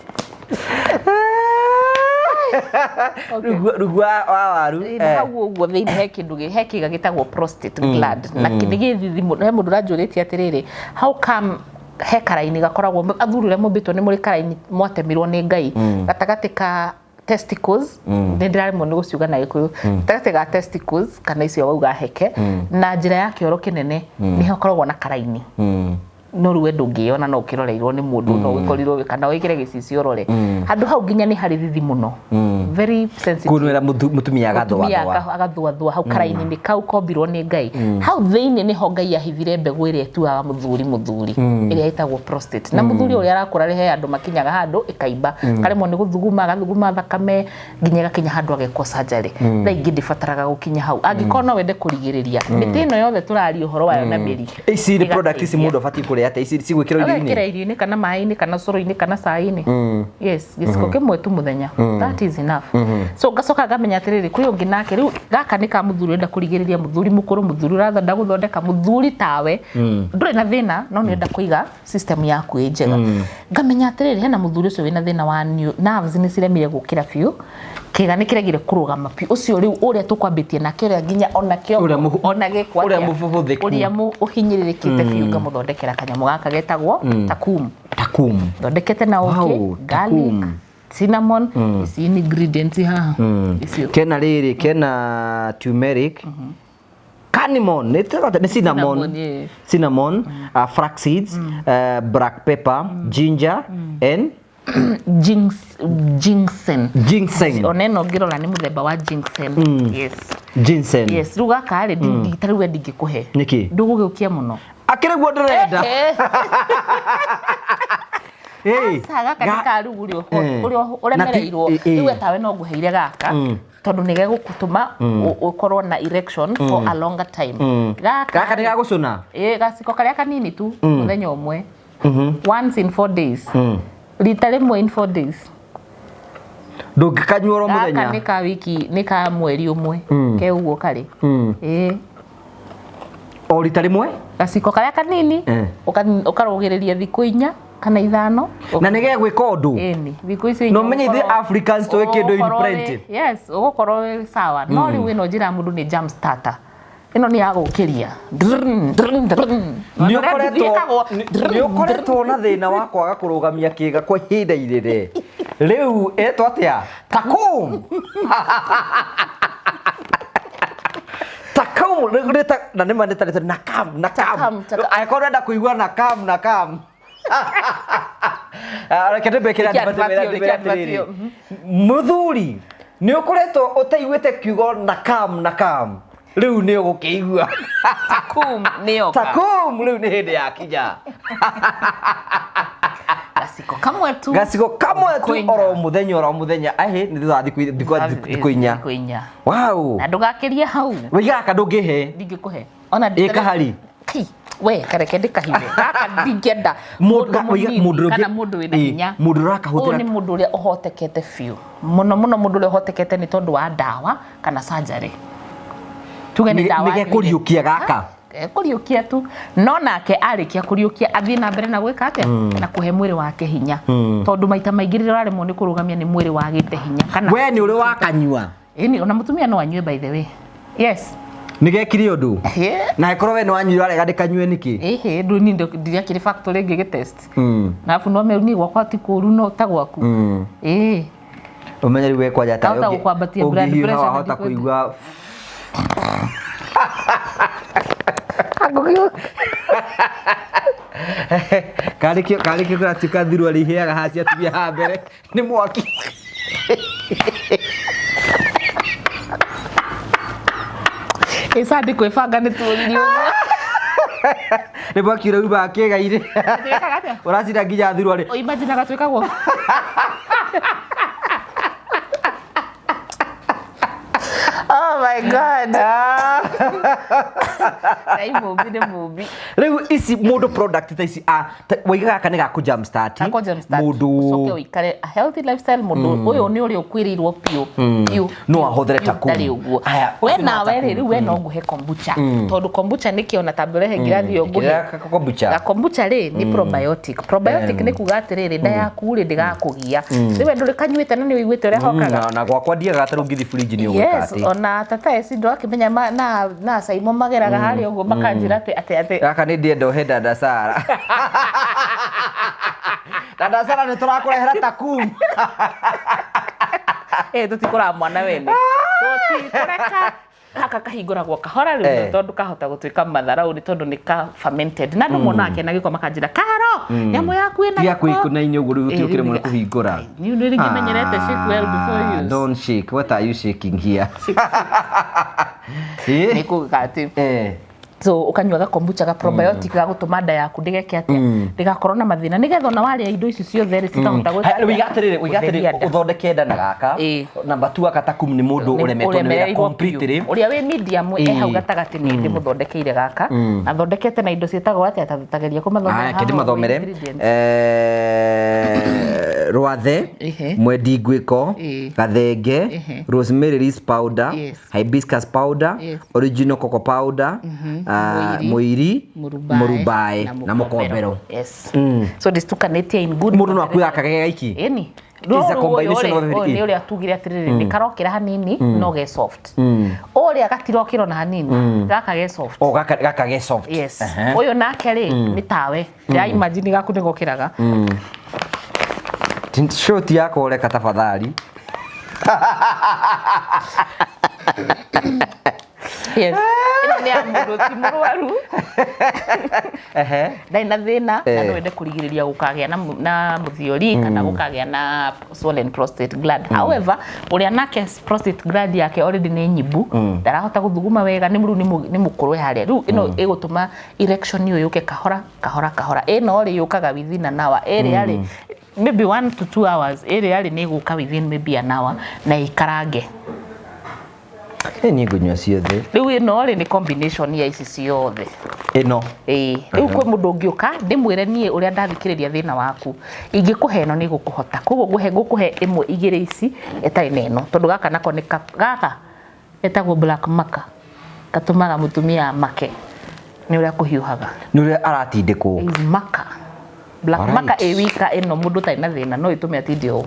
Rungu wa waru. Na hau ũguo thĩinĩ he kĩndũ he kĩga gĩtagwo prostate gland, na nĩ gĩthithi mũno. He mũndũ ũranjũrĩtie atĩrĩrĩ, how come he karaini gakoragwo? Athuri ũrĩa mũmbĩtwo nĩ mũrĩ karaini mwatemirwo nĩ Ngai gatagatĩ ka testicles, nĩ ndĩraremwo nĩ gũciuga na Gĩkũyũ, gatagatĩ ga testicles kana icio wauga heke na njĩra ya kĩoro kĩnene, nĩ hakoragwo na karaini. No rĩu we ndũngĩyona, no ũkĩroreirwo nĩ mũndũ, no ũgĩkorirwo kana wĩkĩre gĩcicio ũrore handũ hau. Nginya nĩ harĩ thithi mũno, very sensitive. Kunwĩra mũtumia Mũtumia agathuathua. Agathuathua hau karaini-inĩ kau kombirwo nĩ Ngai. Hau thĩinĩ nĩho Ngai ahithire mbegũ ĩrĩa ĩtuaga mũthuri mũthuri, ĩrĩa ĩtagwo prostate. Na mũthuri ũrĩa arakũra rĩ, he andũ makinyaga handũ ĩkaimba, karemwo nĩ gũthuguma, agathuguma thakame nginya ĩgakinya handũ agekwo surgery. Thaa ingĩ ndĩbataraga gũkinya hau angĩkorwo no wende kũrigĩrĩria. Mĩtĩ ĩno yothe tũraria ũhoro wayo na mĩri Ici nĩ product ici ĩgateithia. mũndũ abatiĩ kũrĩa atĩa? Ici cigwĩkĩrwo Ũgekĩra irio-inĩ? Irio-inĩ kana maĩ-inĩ kana cũrũ-inĩ kana cai-inĩ. Yes, gĩciko kĩmwe tu mũthenya, that is enough. So ngacoka ngamenya atĩrĩrĩ, kwĩ ũngĩ nake. Rĩu gaka nĩ ka mũthuri ũrenda kũrigĩrĩria, mũthuri mũkũrũ, mũthuri ũrathonda gũthondeka, mũthuri tawe ndũrĩ na thĩna, no nĩ ũrenda kũiga system yaku ĩ njega. Ngamenya atĩrĩrĩ, hena mũthuri ũcio wĩna thĩna wa nerves nĩ ciremire gũkĩra biũ, kĩga nĩ kĩregire kũrũgama biũ, ũcio rĩu ũrĩa tũkwambĩtie nake, ũrĩa nginya onakĩo Ũrĩa ona gĩkwo ũrĩa atĩa? mũbũbũthĩku. Ũrĩa ũhinyĩrĩrĩkĩte biũ, ngamũthondekera kanyamũ gaka getagwo takum. Takum. Thondekete na ũkĩ, Wow, garlic, takum. cinnamon. Ici nĩ ingredients haha icio. Kena rĩrĩ, kena turmeric, cinnamon, nĩ nĩ cinnamon. Cinnamon, yeah. Cinnamon, flax seeds, black pepper, ginger and Ginseng. Ginseng. Ona ĩno ngĩrora nĩ mũthemba wa ginseng, yes. Ginseng. Yes. Rĩu gaka rĩ, ta rĩu we ndingĩkũhe. Nĩkĩ? Ndũgũgĩũkia mũno. Akĩrĩ guo ndĩrenda. Hey, Aca, gaka nĩ ka rĩu ũrĩa ũrĩa ũremereirwo. Na Rĩu we tawe no ngũheire gaka, tondũ nĩ gegũtũma ũkorwo na erection for a longer time. Gaka Gaka nĩ gagũcũna. Ĩ, gaciko karĩa kanini tu mũthenya ũmwe, once in 4 days, rita rĩmwe in 4 days. Ndũngĩkanyua oro Gaka mũthenya. nĩ ka wiki, nĩ ka mweri ũmwe ke ũguo karĩ. Ĩĩ. O rita rĩmwe. Gaciko karĩa kanini ũkarũgĩrĩria thikũ 4 kana 5. Na nĩ gegwĩka ũndũ. Ĩni, thikũ icio Na inya ũmenye ithuĩ ũgũkorwo- Africans tũĩ kĩndũ in ũgũkorwo plenty. Yes, ũgũkorwo wĩ sawa. No rĩu ĩno njĩra ya mũndũ nĩ jump starter. Ĩno nĩ ya gũkĩria. Drrrn, drrrn, drrrn. Nĩ Ona ũrĩa ũkoretwo ĩkagwo, nĩ ũkoretwo na thĩna wa kwaga kũrũgamia kĩga kwa ihinda inene. Rĩu etwo atĩa? Takum. Takum rĩu nĩ ta- na nĩ ma nĩ tarĩtwo nakam nakam. Takam, takam. Angĩkorwo ũrenda kũigua nakam nakam. Ah, reke ndĩmekĩre Reke advert ĩmwe advert ĩyo, ĩrĩa reke advert atĩrĩrĩ. ĩyo, Mũthuri nĩ ũkoretwo ũtaiguĩte kiugo nakam nakam. Rĩu nĩ ũgũkĩigua. Takum nĩyo ka. Takum rĩu nĩ hĩndĩ yakinya. Gaciko kamwe tu. Gacigo kamwe tu Thikũ inya. oro mũthenya oro mũthenya ahĩ nĩ thutha wa thikũ 4. Thikũ 4. Wow. Na ndũgakĩrie hau. Waiga gaka ndũngĩhe. Ndingĩkũhe. Ona Ĩ kahari. Kai, we kareke ndĩkahithe. Gaka ndingĩenda Mũndũ- mũndũ waiga mũnini mũndũ ũngĩ- kana mũndũ wĩna Ĩ, hinya. mũndũ ũrakahũthĩra- Ũyũ nĩ mũndũ ũrĩa ũhotekete biũ. Mũno mũno mũndũ ũrĩa ũhotekete nĩ tondũ wa ndawa kana surgery. Tuge nĩ ndawa. Nĩ gekũriũkia gaka. Gekũriũkia tu. No nake arĩkia kũriũkia athiĩ na mbere na gwĩka atĩa? Na kũhe mwĩrĩ wake hinya. Tondũ maita maingĩ rĩrĩa ũraremwo nĩ kũrũgamia nĩ mwĩrĩ wagĩte hinya. Kana We nĩ ũrĩ wakanyua. Ĩni, ona mũtumia no anyue by the way. Yes. Nĩ gekire ũndũ. Yeah. Na angĩkorwo we nĩ wanyua arega ndĩkanyue nĩkĩ? Ĩhĩ, ndũ ni ndirakĩrĩ factory ĩngĩ gĩtest. Na arabu no niĩ gwakwa ti kũũru no ta gwaku. Ĩĩ. Ũmenye rĩu we kwanja tawe Kahota gũkwambatia blood ũngĩhiũha pressure na wahota ndikwenda. kũigua karĩ kĩo kĩratuĩka thirua rĩhĩaga haha cia atumia haha mbere nĩ mwaki. Ĩ Sunday kwĩbanga nĩ tuoririo ũguo. Nĩ mwaki ũraumaga kĩĩga-inĩ. Twĩkaga atĩa? Ũracina nginya thirua rĩ. O imagine agatwĩkagwo. Oh my God. Ngai mũmbi nĩ mũmbi. Rĩu ici mũndũ product ta ici waiga gaka nĩ gaku jump start. Gakũ jump start. Mũndũ Ũcoke ũikare a healthy lifestyle mũndũ ũyũ nĩ ũrĩa ũkuĩrĩirwo biũ biũ. No ahũthĩre biũ, Takum. ndarĩ ũguo. Aya, We ũcio no nawe rĩ Takum. rĩu we no ngũhe kombucha. Tondũ kombucha nĩkĩo na tambe ũrehe ngirathi ĩyo ngũhe. Ĩkĩra kombucha. Na kombucha rĩ nĩ probiotic. Probiotic nĩ kuga atĩrĩrĩ nda yaku rĩ ndĩgakũgia. Rĩu we ndũrĩ kanyuĩte na nĩ ũiguĩte ũrĩa hokaga. Na gwakwa ndiagaga ta rĩu ngĩthiĩ fridge nĩ ũgwĩka Yes, atĩ. ona tata eci ndwakĩmenya na Saimo mageraga harĩa ũguo makanjĩra atĩ atĩ atĩ Gaka nĩ ndienda ũhe dada Sara. Dada Sara nĩ tũrakũrehera Takum. ĩ tũtikũraga mwana wene. Tũtikũreka gaka kahingũragwo kahora rĩu tondũ kahota gũtuĩka matharau nĩ tondũ nĩ ka fermented. Na andũ monaga kena gĩko makanjĩra karo nyamũ yaku ĩna Tiga gĩko." kwĩkũna-inĩ ũguo rĩu Ĩ, ũtiũkĩre rĩu mũno nĩ- kũhingũra. Niĩ nĩ rĩngĩ menyerete shake well before use. Don't shake. What are you shaking here? Nĩ kuga atĩ so ukanyua gakombucha ga probiotic ga gũtũma nda yaku ndĩgeke atĩa, ndĩgakorwo na mathĩna nĩgetha ona warĩa indo ici ciothe rĩ cikahota gwĩka Haya, wĩiga atĩrĩrĩ, wĩiga Gũtheria atĩrĩrĩ, nda. ũthondeke nda na gaka. Ĩ. Namba 2 gaka Takum nĩ mũndũ ũremetwo nĩ wĩra Ũremereirwo completely. biũ. Ũrĩa wĩ medium e hau gatagatĩ nĩ ndĩmũthondekeire gaka na thondekete na indo ciĩtagwo atĩa ta tageria kũmathomera Aya, haha kĩndĩ ũguo mathomere. ingredients. Rwathe, Ehe. mwendi ngwĩko, Ĩ. gathenge, Ehe. rosemary leaves powder, Yes. hibiscus powder, Yes. original cocoa powder, Mũiri. mũiri, Mũrubae mũrubae na mũkombero. Yes. So ndĩcitukanĩtie in good Mũndũ no akue gaka ge gaiki. Ĩni. It's a combination of everything. Nĩ ũrĩa tugire atĩrĩrĩ nĩ karokĩra hanini no ge soft. Ũrĩa gatirokĩra ona hanini gaka ge soft. O gaka gaka ge soft. Yes. Ehe. Ũyũ nake rĩ nĩ tawe. Ndĩra imagine gaku nĩ gokĩraga. Shoti yakwa ũreka tafadhali. Yes. Ĩno nĩ ya mũndũ ti mũrwaru. Ehe. Ndarĩ na thĩna na no wende kũrigĩrĩria gũkagĩa na mũthiori kana gũkagĩa na swollen prostate gland. However, ũrĩa nake prostate gland yake already nĩ nyimbu, ndarahota gũthuguma wega nĩ rĩu nĩ mũkũrũ harĩa. Rĩu ĩno ĩgũtũma erection ĩyo yũke kahora kahora kahora. Ĩno rĩ yũkaga within an hour. Ĩrĩa rĩ maybe 1 to 2 hours. Ĩrĩa rĩ nĩ ĩgũka within maybe an hour na ĩkarange. Niĩ ngũnyua ciothe. Rĩu ĩno rĩ, nĩ combination ya ici ciothe. Ĩno. Ĩĩ, rĩu kwĩ mũndũ ũngĩũka ndĩmwĩre niĩ ũrĩa ndathikĩrĩria thĩna waku, ingĩkũhe ĩno nĩ gũkũhota, koguo ngũkũhe ĩmwe igĩrĩ ici ĩtarĩ na ĩno, tondũ gaka nako nĩ gaka getagwo black maca, gatũmaga mũtumia make nĩ ũrĩa kũhiũhaga. Nĩ ũrĩa aratindĩkwo. Is maca. Black maca ĩ wika ĩno mũndũ ũtarĩ na thĩna no ĩtũme atinde ũũ.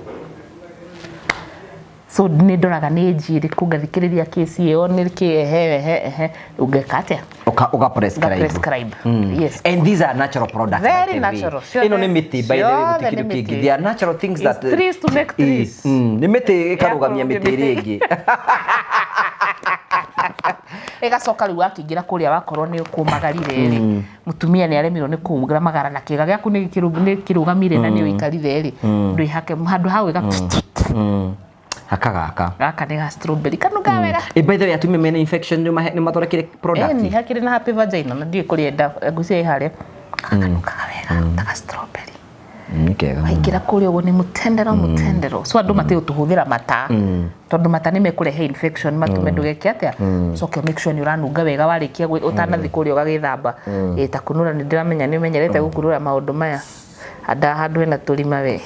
So nĩ ndoraga nĩ ĩnji ĩrĩkũ, ngathikĩrĩria kesi ĩyo nĩ kĩ, ehe ehe ehe, ũngeka atĩa? Uka prescribe. Prescribe. Yes. And these are natural products, Very by the way. natural. Ĩno nĩ mĩtĩ, by the way, Ciothe gũtirĩ nĩ kĩndũ kĩngĩ. mĩtĩ. They are natural things It's that trees to make trees. Nĩ mĩtĩ ĩkarũgamia mĩtĩ ĩrĩa ĩngĩ. Ĩgacoka rĩu wakĩingĩra kũrĩa wakorwo nĩ kũmagarire rĩ, mũtumia nĩ aremirwo nĩ kũmagara magara na kĩga gĩaku nĩ kĩrũgamire na nĩ ũikarire rĩ, ndwĩhake handũ ha gwĩka Haka gaka. Gaka nĩ ga strawberry, kanunga wega. By the way, atumia mena infection nĩ mathondekire product. Ĩni, hakĩrĩ na happy vagina na ndiũĩ kũrĩa enda ngwĩciria ĩ harĩa. Kanungaga wega ta ga strawberry. Nĩ kega. Waingĩra kũrĩa ũguo nĩ mũtendero mũtendero. So andũ matiĩ gũtũhũthĩra mata, tondũ mata nĩ mekũrehe infection, matũme ndũgeke atĩa. Ũcoke make sure nĩ ũranunga wega warĩkia ũtanathiĩ kũrĩa ũgagĩthamba. Ĩ ta kunũra, nĩ ndĩramenya nĩ ũmenyerete gũkunũra maũndũ maya. Handa handũ hena tũrima we.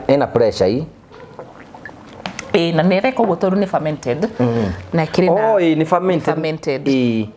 Ĩna pressure ii. Ĩ, na nĩ ĩreka ũguo tondũ nĩ fermented. Na ĩkĩrĩ na Oh, ĩ, nĩ fermented. Fermented. Ĩ.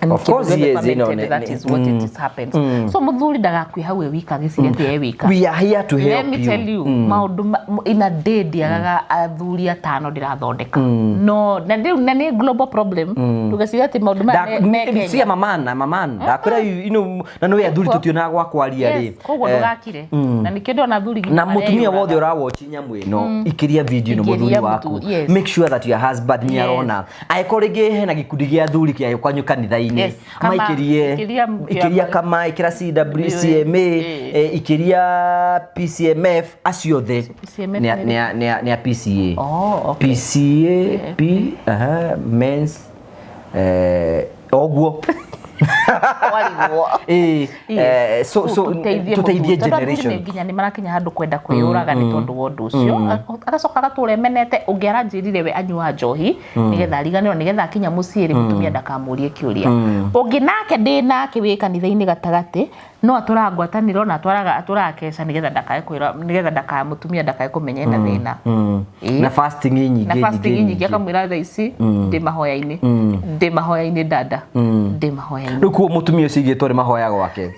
And Of course, kĩndũ gĩothe yes, ĩno fermented, that is what it is happens. So mũthuri ndagakue hau e wika agĩciria atĩ e wika. We are here to Let help me you. tell you, maũndũ in a day ndiagaga athuri atano ndĩrathondeka. No na rĩu na nĩ global problem, ndũgeciria atĩ maũndũ maya me Kenya. Cia mamana mamana ndakwĩra, na nĩ athuri tũtionaga gwa kwaria rĩ. Yes, koguo ndũgakire, na nĩkĩo ndĩrona athuri nginya Na mũtumia mareyũraga. wothe ũrawatch nyamũ ĩno, ikĩria video ĩno Ikĩria mũthuri waku. yes. Make sure that your husband nĩ Yes. arona. Angĩkorwo rĩngĩ hena gĩkundi gĩa athuri kĩa kwanyu kanitha-inĩ, Yes, kama- maikĩrie. ikĩria Ikĩria kama ikĩra CWCMA, ikĩria PCMF, acio othe. PCMF nĩ nĩ nĩ a PCA. Oh, okay. PCA P aha mens oguo. Warigwo. Ĩ, so tũteithie tũteithie mũthuri. Tondũ athuri generation. nĩ nginya nĩ marakinya handũ kwenda kwĩyũraga nĩ tondũ wa ũndũ ũcio, agacoka agatũra emenete. Ũngĩ aranjĩrire we anyua njohi nĩgetha ariganĩrwo, nĩgetha akinya mũciĩ rĩ, mũtumia ndakamũrie kĩũria. Ũngĩ nake ndĩ nake wĩ kanitha-inĩ gatagatĩ, no atũraga ngwatanĩro na atwaraga atũraga keca nĩgetha ndakae kwĩra, nĩgetha ndakae mũtumia ndakae kũmenya ena thĩna. Ĩ. Na fasting nyingĩ. Na fasting nyingĩ. Nyingĩ, akamwĩra thaa ici ndĩ mahoya-inĩ, ndĩ mahoya-inĩ, dada, ndĩ mahoya-inĩ. Rĩu kuo mũtumia ũcio igĩtwo nĩ mahoya gwake.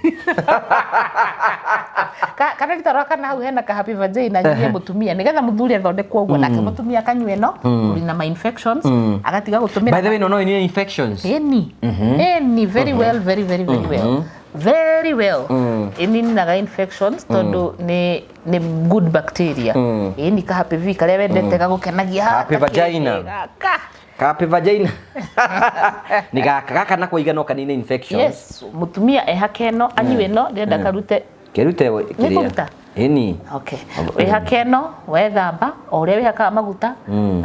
Kana rita kana hau hena ka happy vagina nyihie mũtumia, nĩgetha mũthuri athondekwo ũguo, nake mũtumia akanyua ĩno kũrina ma infections, agatiga gũtũmĩra. By the way, no no infections. Ĩni, very well, very very very well, very well. Ĩninaga infections tondũ nĩ good bacteria. Ĩni, ka happy v karĩa wendete gagũkenagia. Happy vagina. Gaka. Happy vagina nĩ gaka gaka nako igano kanine infections. Yes, mũtumia ehake ĩno, anyue ĩno, ndĩrenda karute. Kĩrute. Nĩ kũruta? Ĩni. Okay. Wĩhake ĩno, wethamba o ũrĩa wĩhakaga maguta,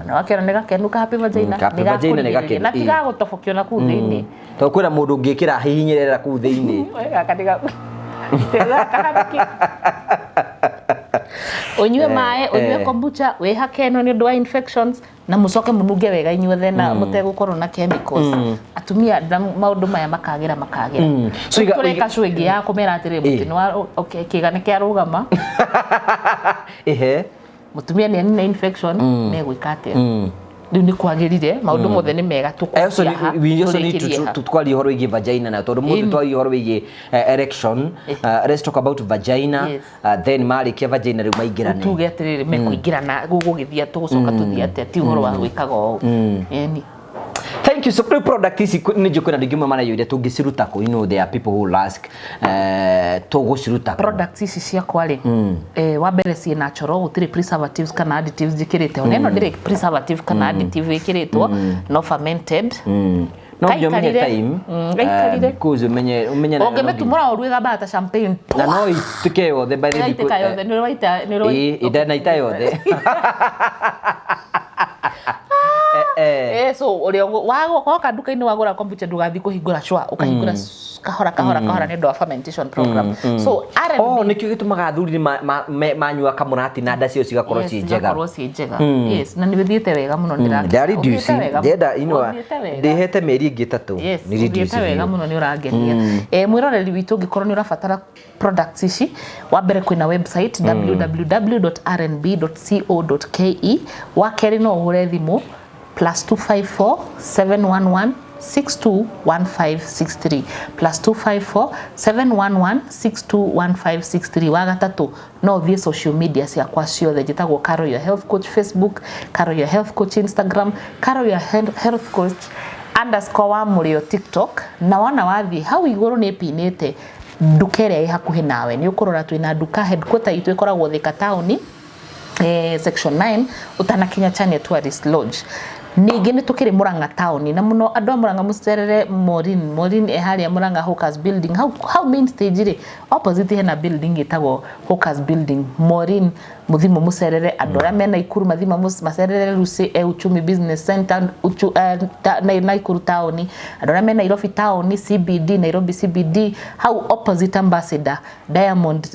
na wakĩona nĩ gakenu ka happy vagina. Happy vagina nĩ Nĩ gakenu, na tigagũtobokio na kũu thĩinĩ. Tondũ kwĩna mũndũ ũngĩkĩra hihinyĩrĩra kũu thĩinĩ. We, gaka nĩ gaka nĩkĩ? Ũnyue maĩ, ũnyue kombucha, wĩhake ĩno nĩ ũndũ wa infections, na mũcoke mũnunge wega inyuothe na mũtegũkorwo na chemicals. Atumia na maũndũ maya makagĩra makagĩra. So So tũreka show ĩngĩ ya kũmera atĩrĩrĩ, mũtĩ nĩ wa okay, kĩga nĩ kĩarũgama. Mũtumia nĩ anina infection, megwĩka atĩa? Rĩu nĩ kwagĩrire, maũndũ mothe nĩ mega. I also Tũkwanjia ha, we also need to tũrĩkĩrie ha. to twarie ũhoro wĩgiĩ vagina, na tondũ mũthĩ Ĩni. twarie ũhoro wĩgiĩ erection, let's talk about vagina. Yes. Then marĩkia vagina rĩu maingĩrane. Tuge atĩrĩrĩ, mekũingĩrana gũgũgĩthiĩ, tũgũcoka tũthiĩ atĩa? Ti ũhoro wa gwĩkaga ũũ, ĩni. Thank you. So rĩu product ici nĩ njũĩ kwĩna andũ aingĩ mareyũria tũngĩciruta kũ. There are people who will ask, tũgũciruta kũ? Products ici ciakwa rĩ, wa mbere ciĩ natural, gũtirĩ preservatives kana additives njĩkĩrĩte. Ona ĩno ndĩrĩ preservative kana additive ĩkĩrĩtwo, no fermented. No nginya ũmenye Gaikarire. time, Gaikarire. because ũmenye Ũngĩmĩtumũra ũru ĩgambaga ta champagne. Na no ituĩke yothe, by the way. Ĩgaitĩka yothe, nĩ ũraita nĩ Ĩ, ndanaita yothe. So ũrĩa woka nduka-inĩ wagũra kombucha, ndũgathiĩ kũhingũra cwa, ũkahingũra kahora kahora kahora nĩ ũndũ wa fermentation program. So R&B. Oh, nĩkĩo gĩtũmaga athuri nĩ manyua kamũrati na nda cio cigakorwo ciĩ njega. Cigakorwo ciĩ njega, yes, na nĩ ũthiĩte wega mũno, ndĩrakena. Ndĩra reduce. Ũthiĩte wega. Ndĩrenda inua. Ũthiĩte wega. Ndĩhete mĩeri ĩngĩ 3. Yes, Nĩ reduce ũthiĩte wega biũ. mũno, nĩ ũrangenia. Mwĩroreri witũ, ũngĩkorwo nĩ ũrabatara products ici, wa mbere kwĩna website www.rnb.co.ke. Wa kerĩ, no ũhũre thimũ +254 711 621563, +254 711 621563. Wa gatatũ, no ũthiĩ social media ciakwa ciothe. Njĩtagwo Caro Your Health Coach Facebook, Caro Your Health Coach Instagram, Caro Your Health Coach underscore wa mũrĩo TikTok. Na wona wathiĩ hau igũrũ nĩ ĩpinĩte nduka ĩrĩa ĩ hakuhĩ nawe, nĩ ũkũrora twĩna nduka. Headquarter itũ ĩkoragwo Thika taũni, section 9, utanakinya Chania Tourist Lodge. Ningĩ nĩ tũkĩrĩ Murang'a taũni, na mũno andũ a Murang'a mũcerere Maureen. Maureen e harĩa Murang'a Hawkers Building, hau hau main stage rĩ, opposite hena building ĩtagwo Hawkers Building. Maureen mũthimo mũcerere. Andũ arĩa me Naikuru mathima macerere Lucy e Uchumi Business Center Naikuru taũni. Andũ arĩa me Nairobi taũni CBD, Nairobi CBD, hau opposite Ambassador Diamond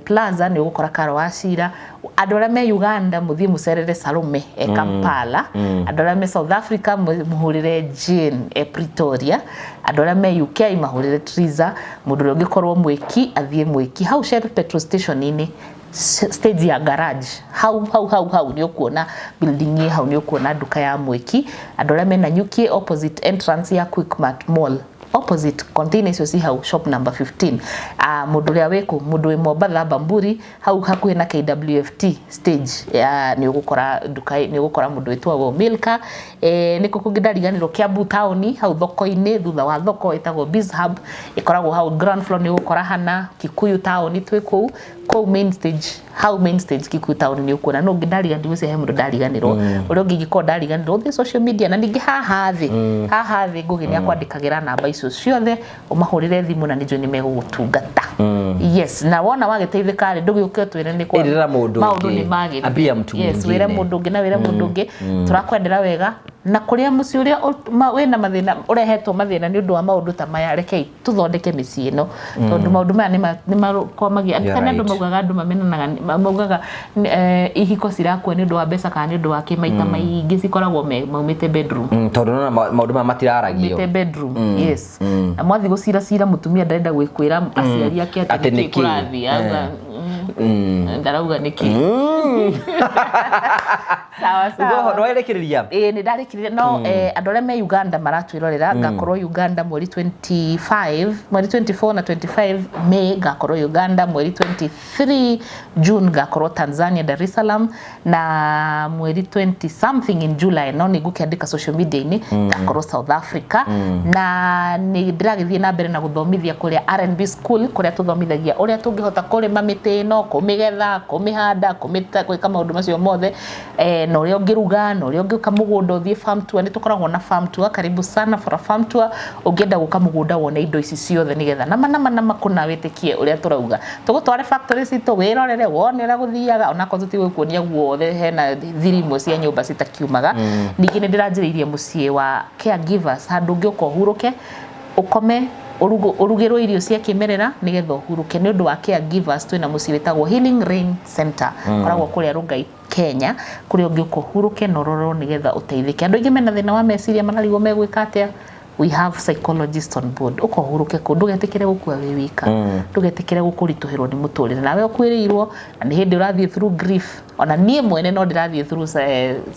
Plaza, nĩ ũgũkora Caro wa Cira. Andũ arĩa me Uganda mũthiĩ mũcerere Salome e Kampala. Andũ arĩa me South Africa mũhũrĩre Jane e Pretoria. Andũ arĩa me UK mahũrĩre Triza. Mũndũ ũrĩa ũngĩkorwo mwĩki athiĩ mwĩki hau Shell petrol station-inĩ, stage ya garage, hau hau hau hau nĩ ũkuona building ĩ hau, nĩ ũkuona nduka ya mwĩki. Andũ arĩa mena Nyuki, opposite entrance ya Quickmart Mall, opposite container icio ci hau, shop number 15. Mũndũ ũrĩa wĩkũ, mũndũ wĩ Mombatha, Bamburi, hau hakuhĩ na KWFT stage ya nĩ ũgũkora nduka, nĩ ũgũkora mũndũ wĩtagwo Milka. Nĩkũ kũngĩ ndariganĩrwo? Kiambu taũni, hau thoko-inĩ, thutha wa thoko ĩtagwo Biz Hub, ĩkoragwo hau ground floor, nĩ ũgũkora Hana. Kikuyu taũni twĩ kũu kũu main stage, hau main stage Kikuyu taũni nĩ ũkuona. No ũngĩ ndariganĩrwo, he mũndũ ndariganĩrwo. Ũrĩa ũngĩ ingĩkorwo ndariganĩrwo, ũthiĩ social media, na ningĩ haha thĩ Ngũgĩ nĩ akwandĩkagĩra namba icio ciothe, ũmahũrĩre thimũ na nĩ njũĩ nĩ megũgũtungata. Yes, na wona wagĩteithĩka rĩ, ndũgĩũke ũtwĩre nĩ Ĩrĩra mũndũ maũndũ ũngĩ. nĩ magĩrire. Ambia mtu Yes, wĩre mwingine. mũndũ ũngĩ na wĩre mũndũ ũngĩ. Tũrakwendera wega, na kũrĩa mũciĩ ũrĩa wĩna mathĩna, ũrehetwo mathĩna nĩ ũndũ wa maũndũ ta maya, rekei tũthondeke mĩciĩ ĩno, tondũ maũndũ maya nĩ makwamagia. You're Kana andũ right. maugaga, andũ mamenanaga, maugaga ihiko cirakua nĩ ũndũ wa mbeca kana nĩ ũndũ wa kĩ. Maita maingĩ cikoragwo maumĩte bedroom. Tondũ nona maũndũ maya matiraragio. Maumĩte bedroom, yes. Na mwathiĩ gũcira cira, mũtumia ndarenda gwĩkwĩra aciari ake Atĩ atĩ nĩkĩ nĩkĩ? kũrathiĩ. Auga, ndarauga nĩkĩ. Sawa sawa. Ũguo nĩwarĩkĩrĩria? Ĩĩ, nĩ ndarĩkĩrĩria. No andũ arĩa me Uganda maratwĩrorera, ngakorwo Uganda mweri 25, mweri 24 na 25 May ngakorwo Uganda. Mweri 23 June ngakorwo Tanzania, Dar es Salaam, na mweri 20 something in July, no nĩ ngũkĩandĩka social media-inĩ, ngakorwo South Africa. Na nĩ ndĩragĩthiĩ na mbere na gũthomithia kũrĩa R&B School, kũrĩa tũthomithagia ũrĩa tũngĩhota kũrĩma mĩtĩ ĩno, kũmĩgetha, kũmĩhanda, gwĩka maũndũ macio mothe, na ũrĩa ũngĩruga, na ũrĩa ũngĩũka mũgũnda, ũthiĩ farm tour. Nĩ tũkoragwo na farm tour. Karibu sana for a farm tour. Ũngĩenda gũka mũgũnda wone indo ici ciothe, nĩgetha nama nama nama kũna wĩtĩkie ũrĩa tũrauga, tũgũtware factory citũ, wĩrorere, wone ũrĩa gũthiaga, onakorwo tũtigũkuonia guothe, hena thiri imwe cia nyũmba citakiumaga. Ningĩ nĩ ndĩranjĩrĩirie mũciĩ wa caregivers, handũ ũngĩũka ũhurũke, ũkome, ũrugĩrwo irio cia kĩmerera nĩgetha ũhurũke nĩ ũndũ wa caregivers. Twĩna mũciĩ wĩtagwo Healing Rain Center, ũkoragwo kũrĩa Rongai, Kenya, kũrĩa ũngĩũka ũhurũke na ũrorwo nĩgetha ũteithĩke. Andũ aingĩ mena thĩna wa meciria mararigwo megwĩka atĩa. We have psychologists on board. Ũka ũhurũke kũu, ndũgetĩkĩre gũkua wĩ wika, ndũgetĩkĩre gũkũritũhĩrwo nĩ mũtũrĩre nawe ũkuĩrĩirwo na nĩ hĩndĩ ũrathiĩ through grief. Ona niĩ mwene no ndĩrathiĩ through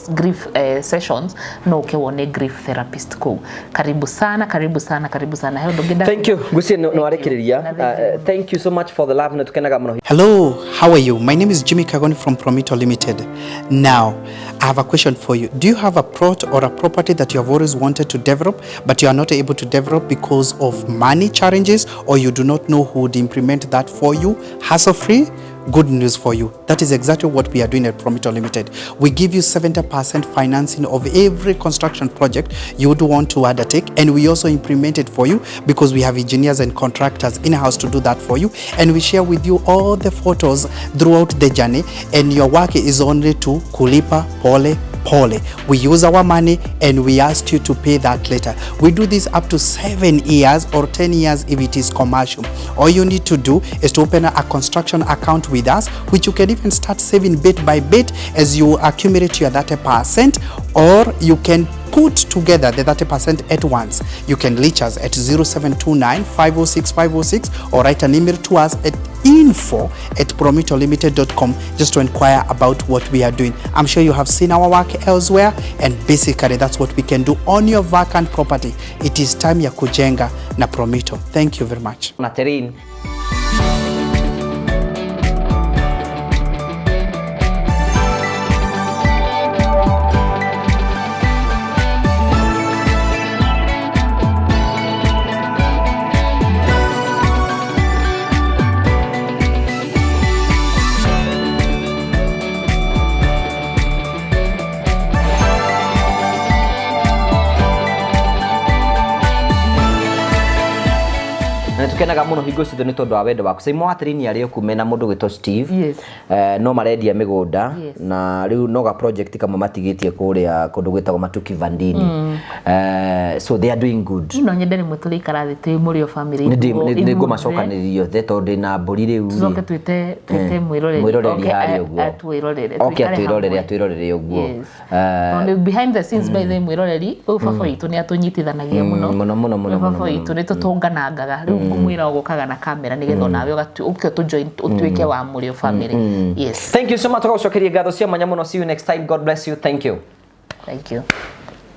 grief sessions. No ũke wone grief therapist kũu. Karibu sana, karibu sana, karibu sana. He ũndũ ũngĩ Thank you, ngwĩciria nĩ Thank you. warĩkĩrĩria. Na thank you. Thank you so much for the love, nĩ tũkenaga mũno. Hello, how are you? My name is Jimmy Kagoni from Promito Limited. Now, I have a question for you. Do you have a plot or a property that you have always wanted to develop, but you are not able to develop because of money challenges, or you do not know who would implement that for you hassle free? Good news for you. That is exactly what we are doing at Promito Limited. We give you 70% financing of every construction project you would want to undertake, and we also implement it for you because we have engineers and contractors in-house to do that for you, and we share with you all the photos throughout the journey, and your work is only to kulipa pole pole. We use our money and we ask you to pay that later. We do this up to 7 years or 10 years if it is commercial. All you need to do is to open a construction account with us, which you can even start saving bit by bit as you accumulate your 30%, or you can put together the 30% at once. You can reach us at 0729 506 506 or write an email to us at info@promitolimited.com just to inquire about what we are doing. I'm sure you have seen our work elsewhere, and basically that's what we can do on your vacant property. It is time ya kujenga na Promito. Thank you very much. Na terrain. Na nĩtũkenaga mũno hingo ciothe nĩ tondũ wa wendo waku. Saimo wa Terrain arĩ o kume na mũndũ gwĩtwo Steve. Yes. No marendia mĩgũnda. Yes. Na rĩu no ga project kamwe matigĩtie kũrĩa kũndũ gwĩtagwo Matuki Vandini. So they are doing good. No nyende rĩmwe tũrĩikara thĩ twĩ mũrĩ o family. Nĩ ngũmacokanĩrĩria othe tondũ ndĩna mbũri rĩu. Tucoke twĩte mwĩroreri. Mwĩroreri harĩa ũguo. Atwĩrorere. Oke atwĩrorere, atwĩrorere ũguo. Yes. Tondũ behind the scenes, by the mwĩroreri ũyũ baba witũ nĩ atũnyitithanagia mũno. Mũno, mũno, mũno, Baba mũno. witũ nĩ tũtũnganangaga. Rĩu ngũmwĩra ũgũkaga na kamera nĩgetha onawe ũke ũtũjoin ũtuĩke wa mũrĩ o family. Yes. Thank you so much. Tũgagũcokeria ngatho cia mwanya mũno. See you next time. God bless you. Thank you. Thank you.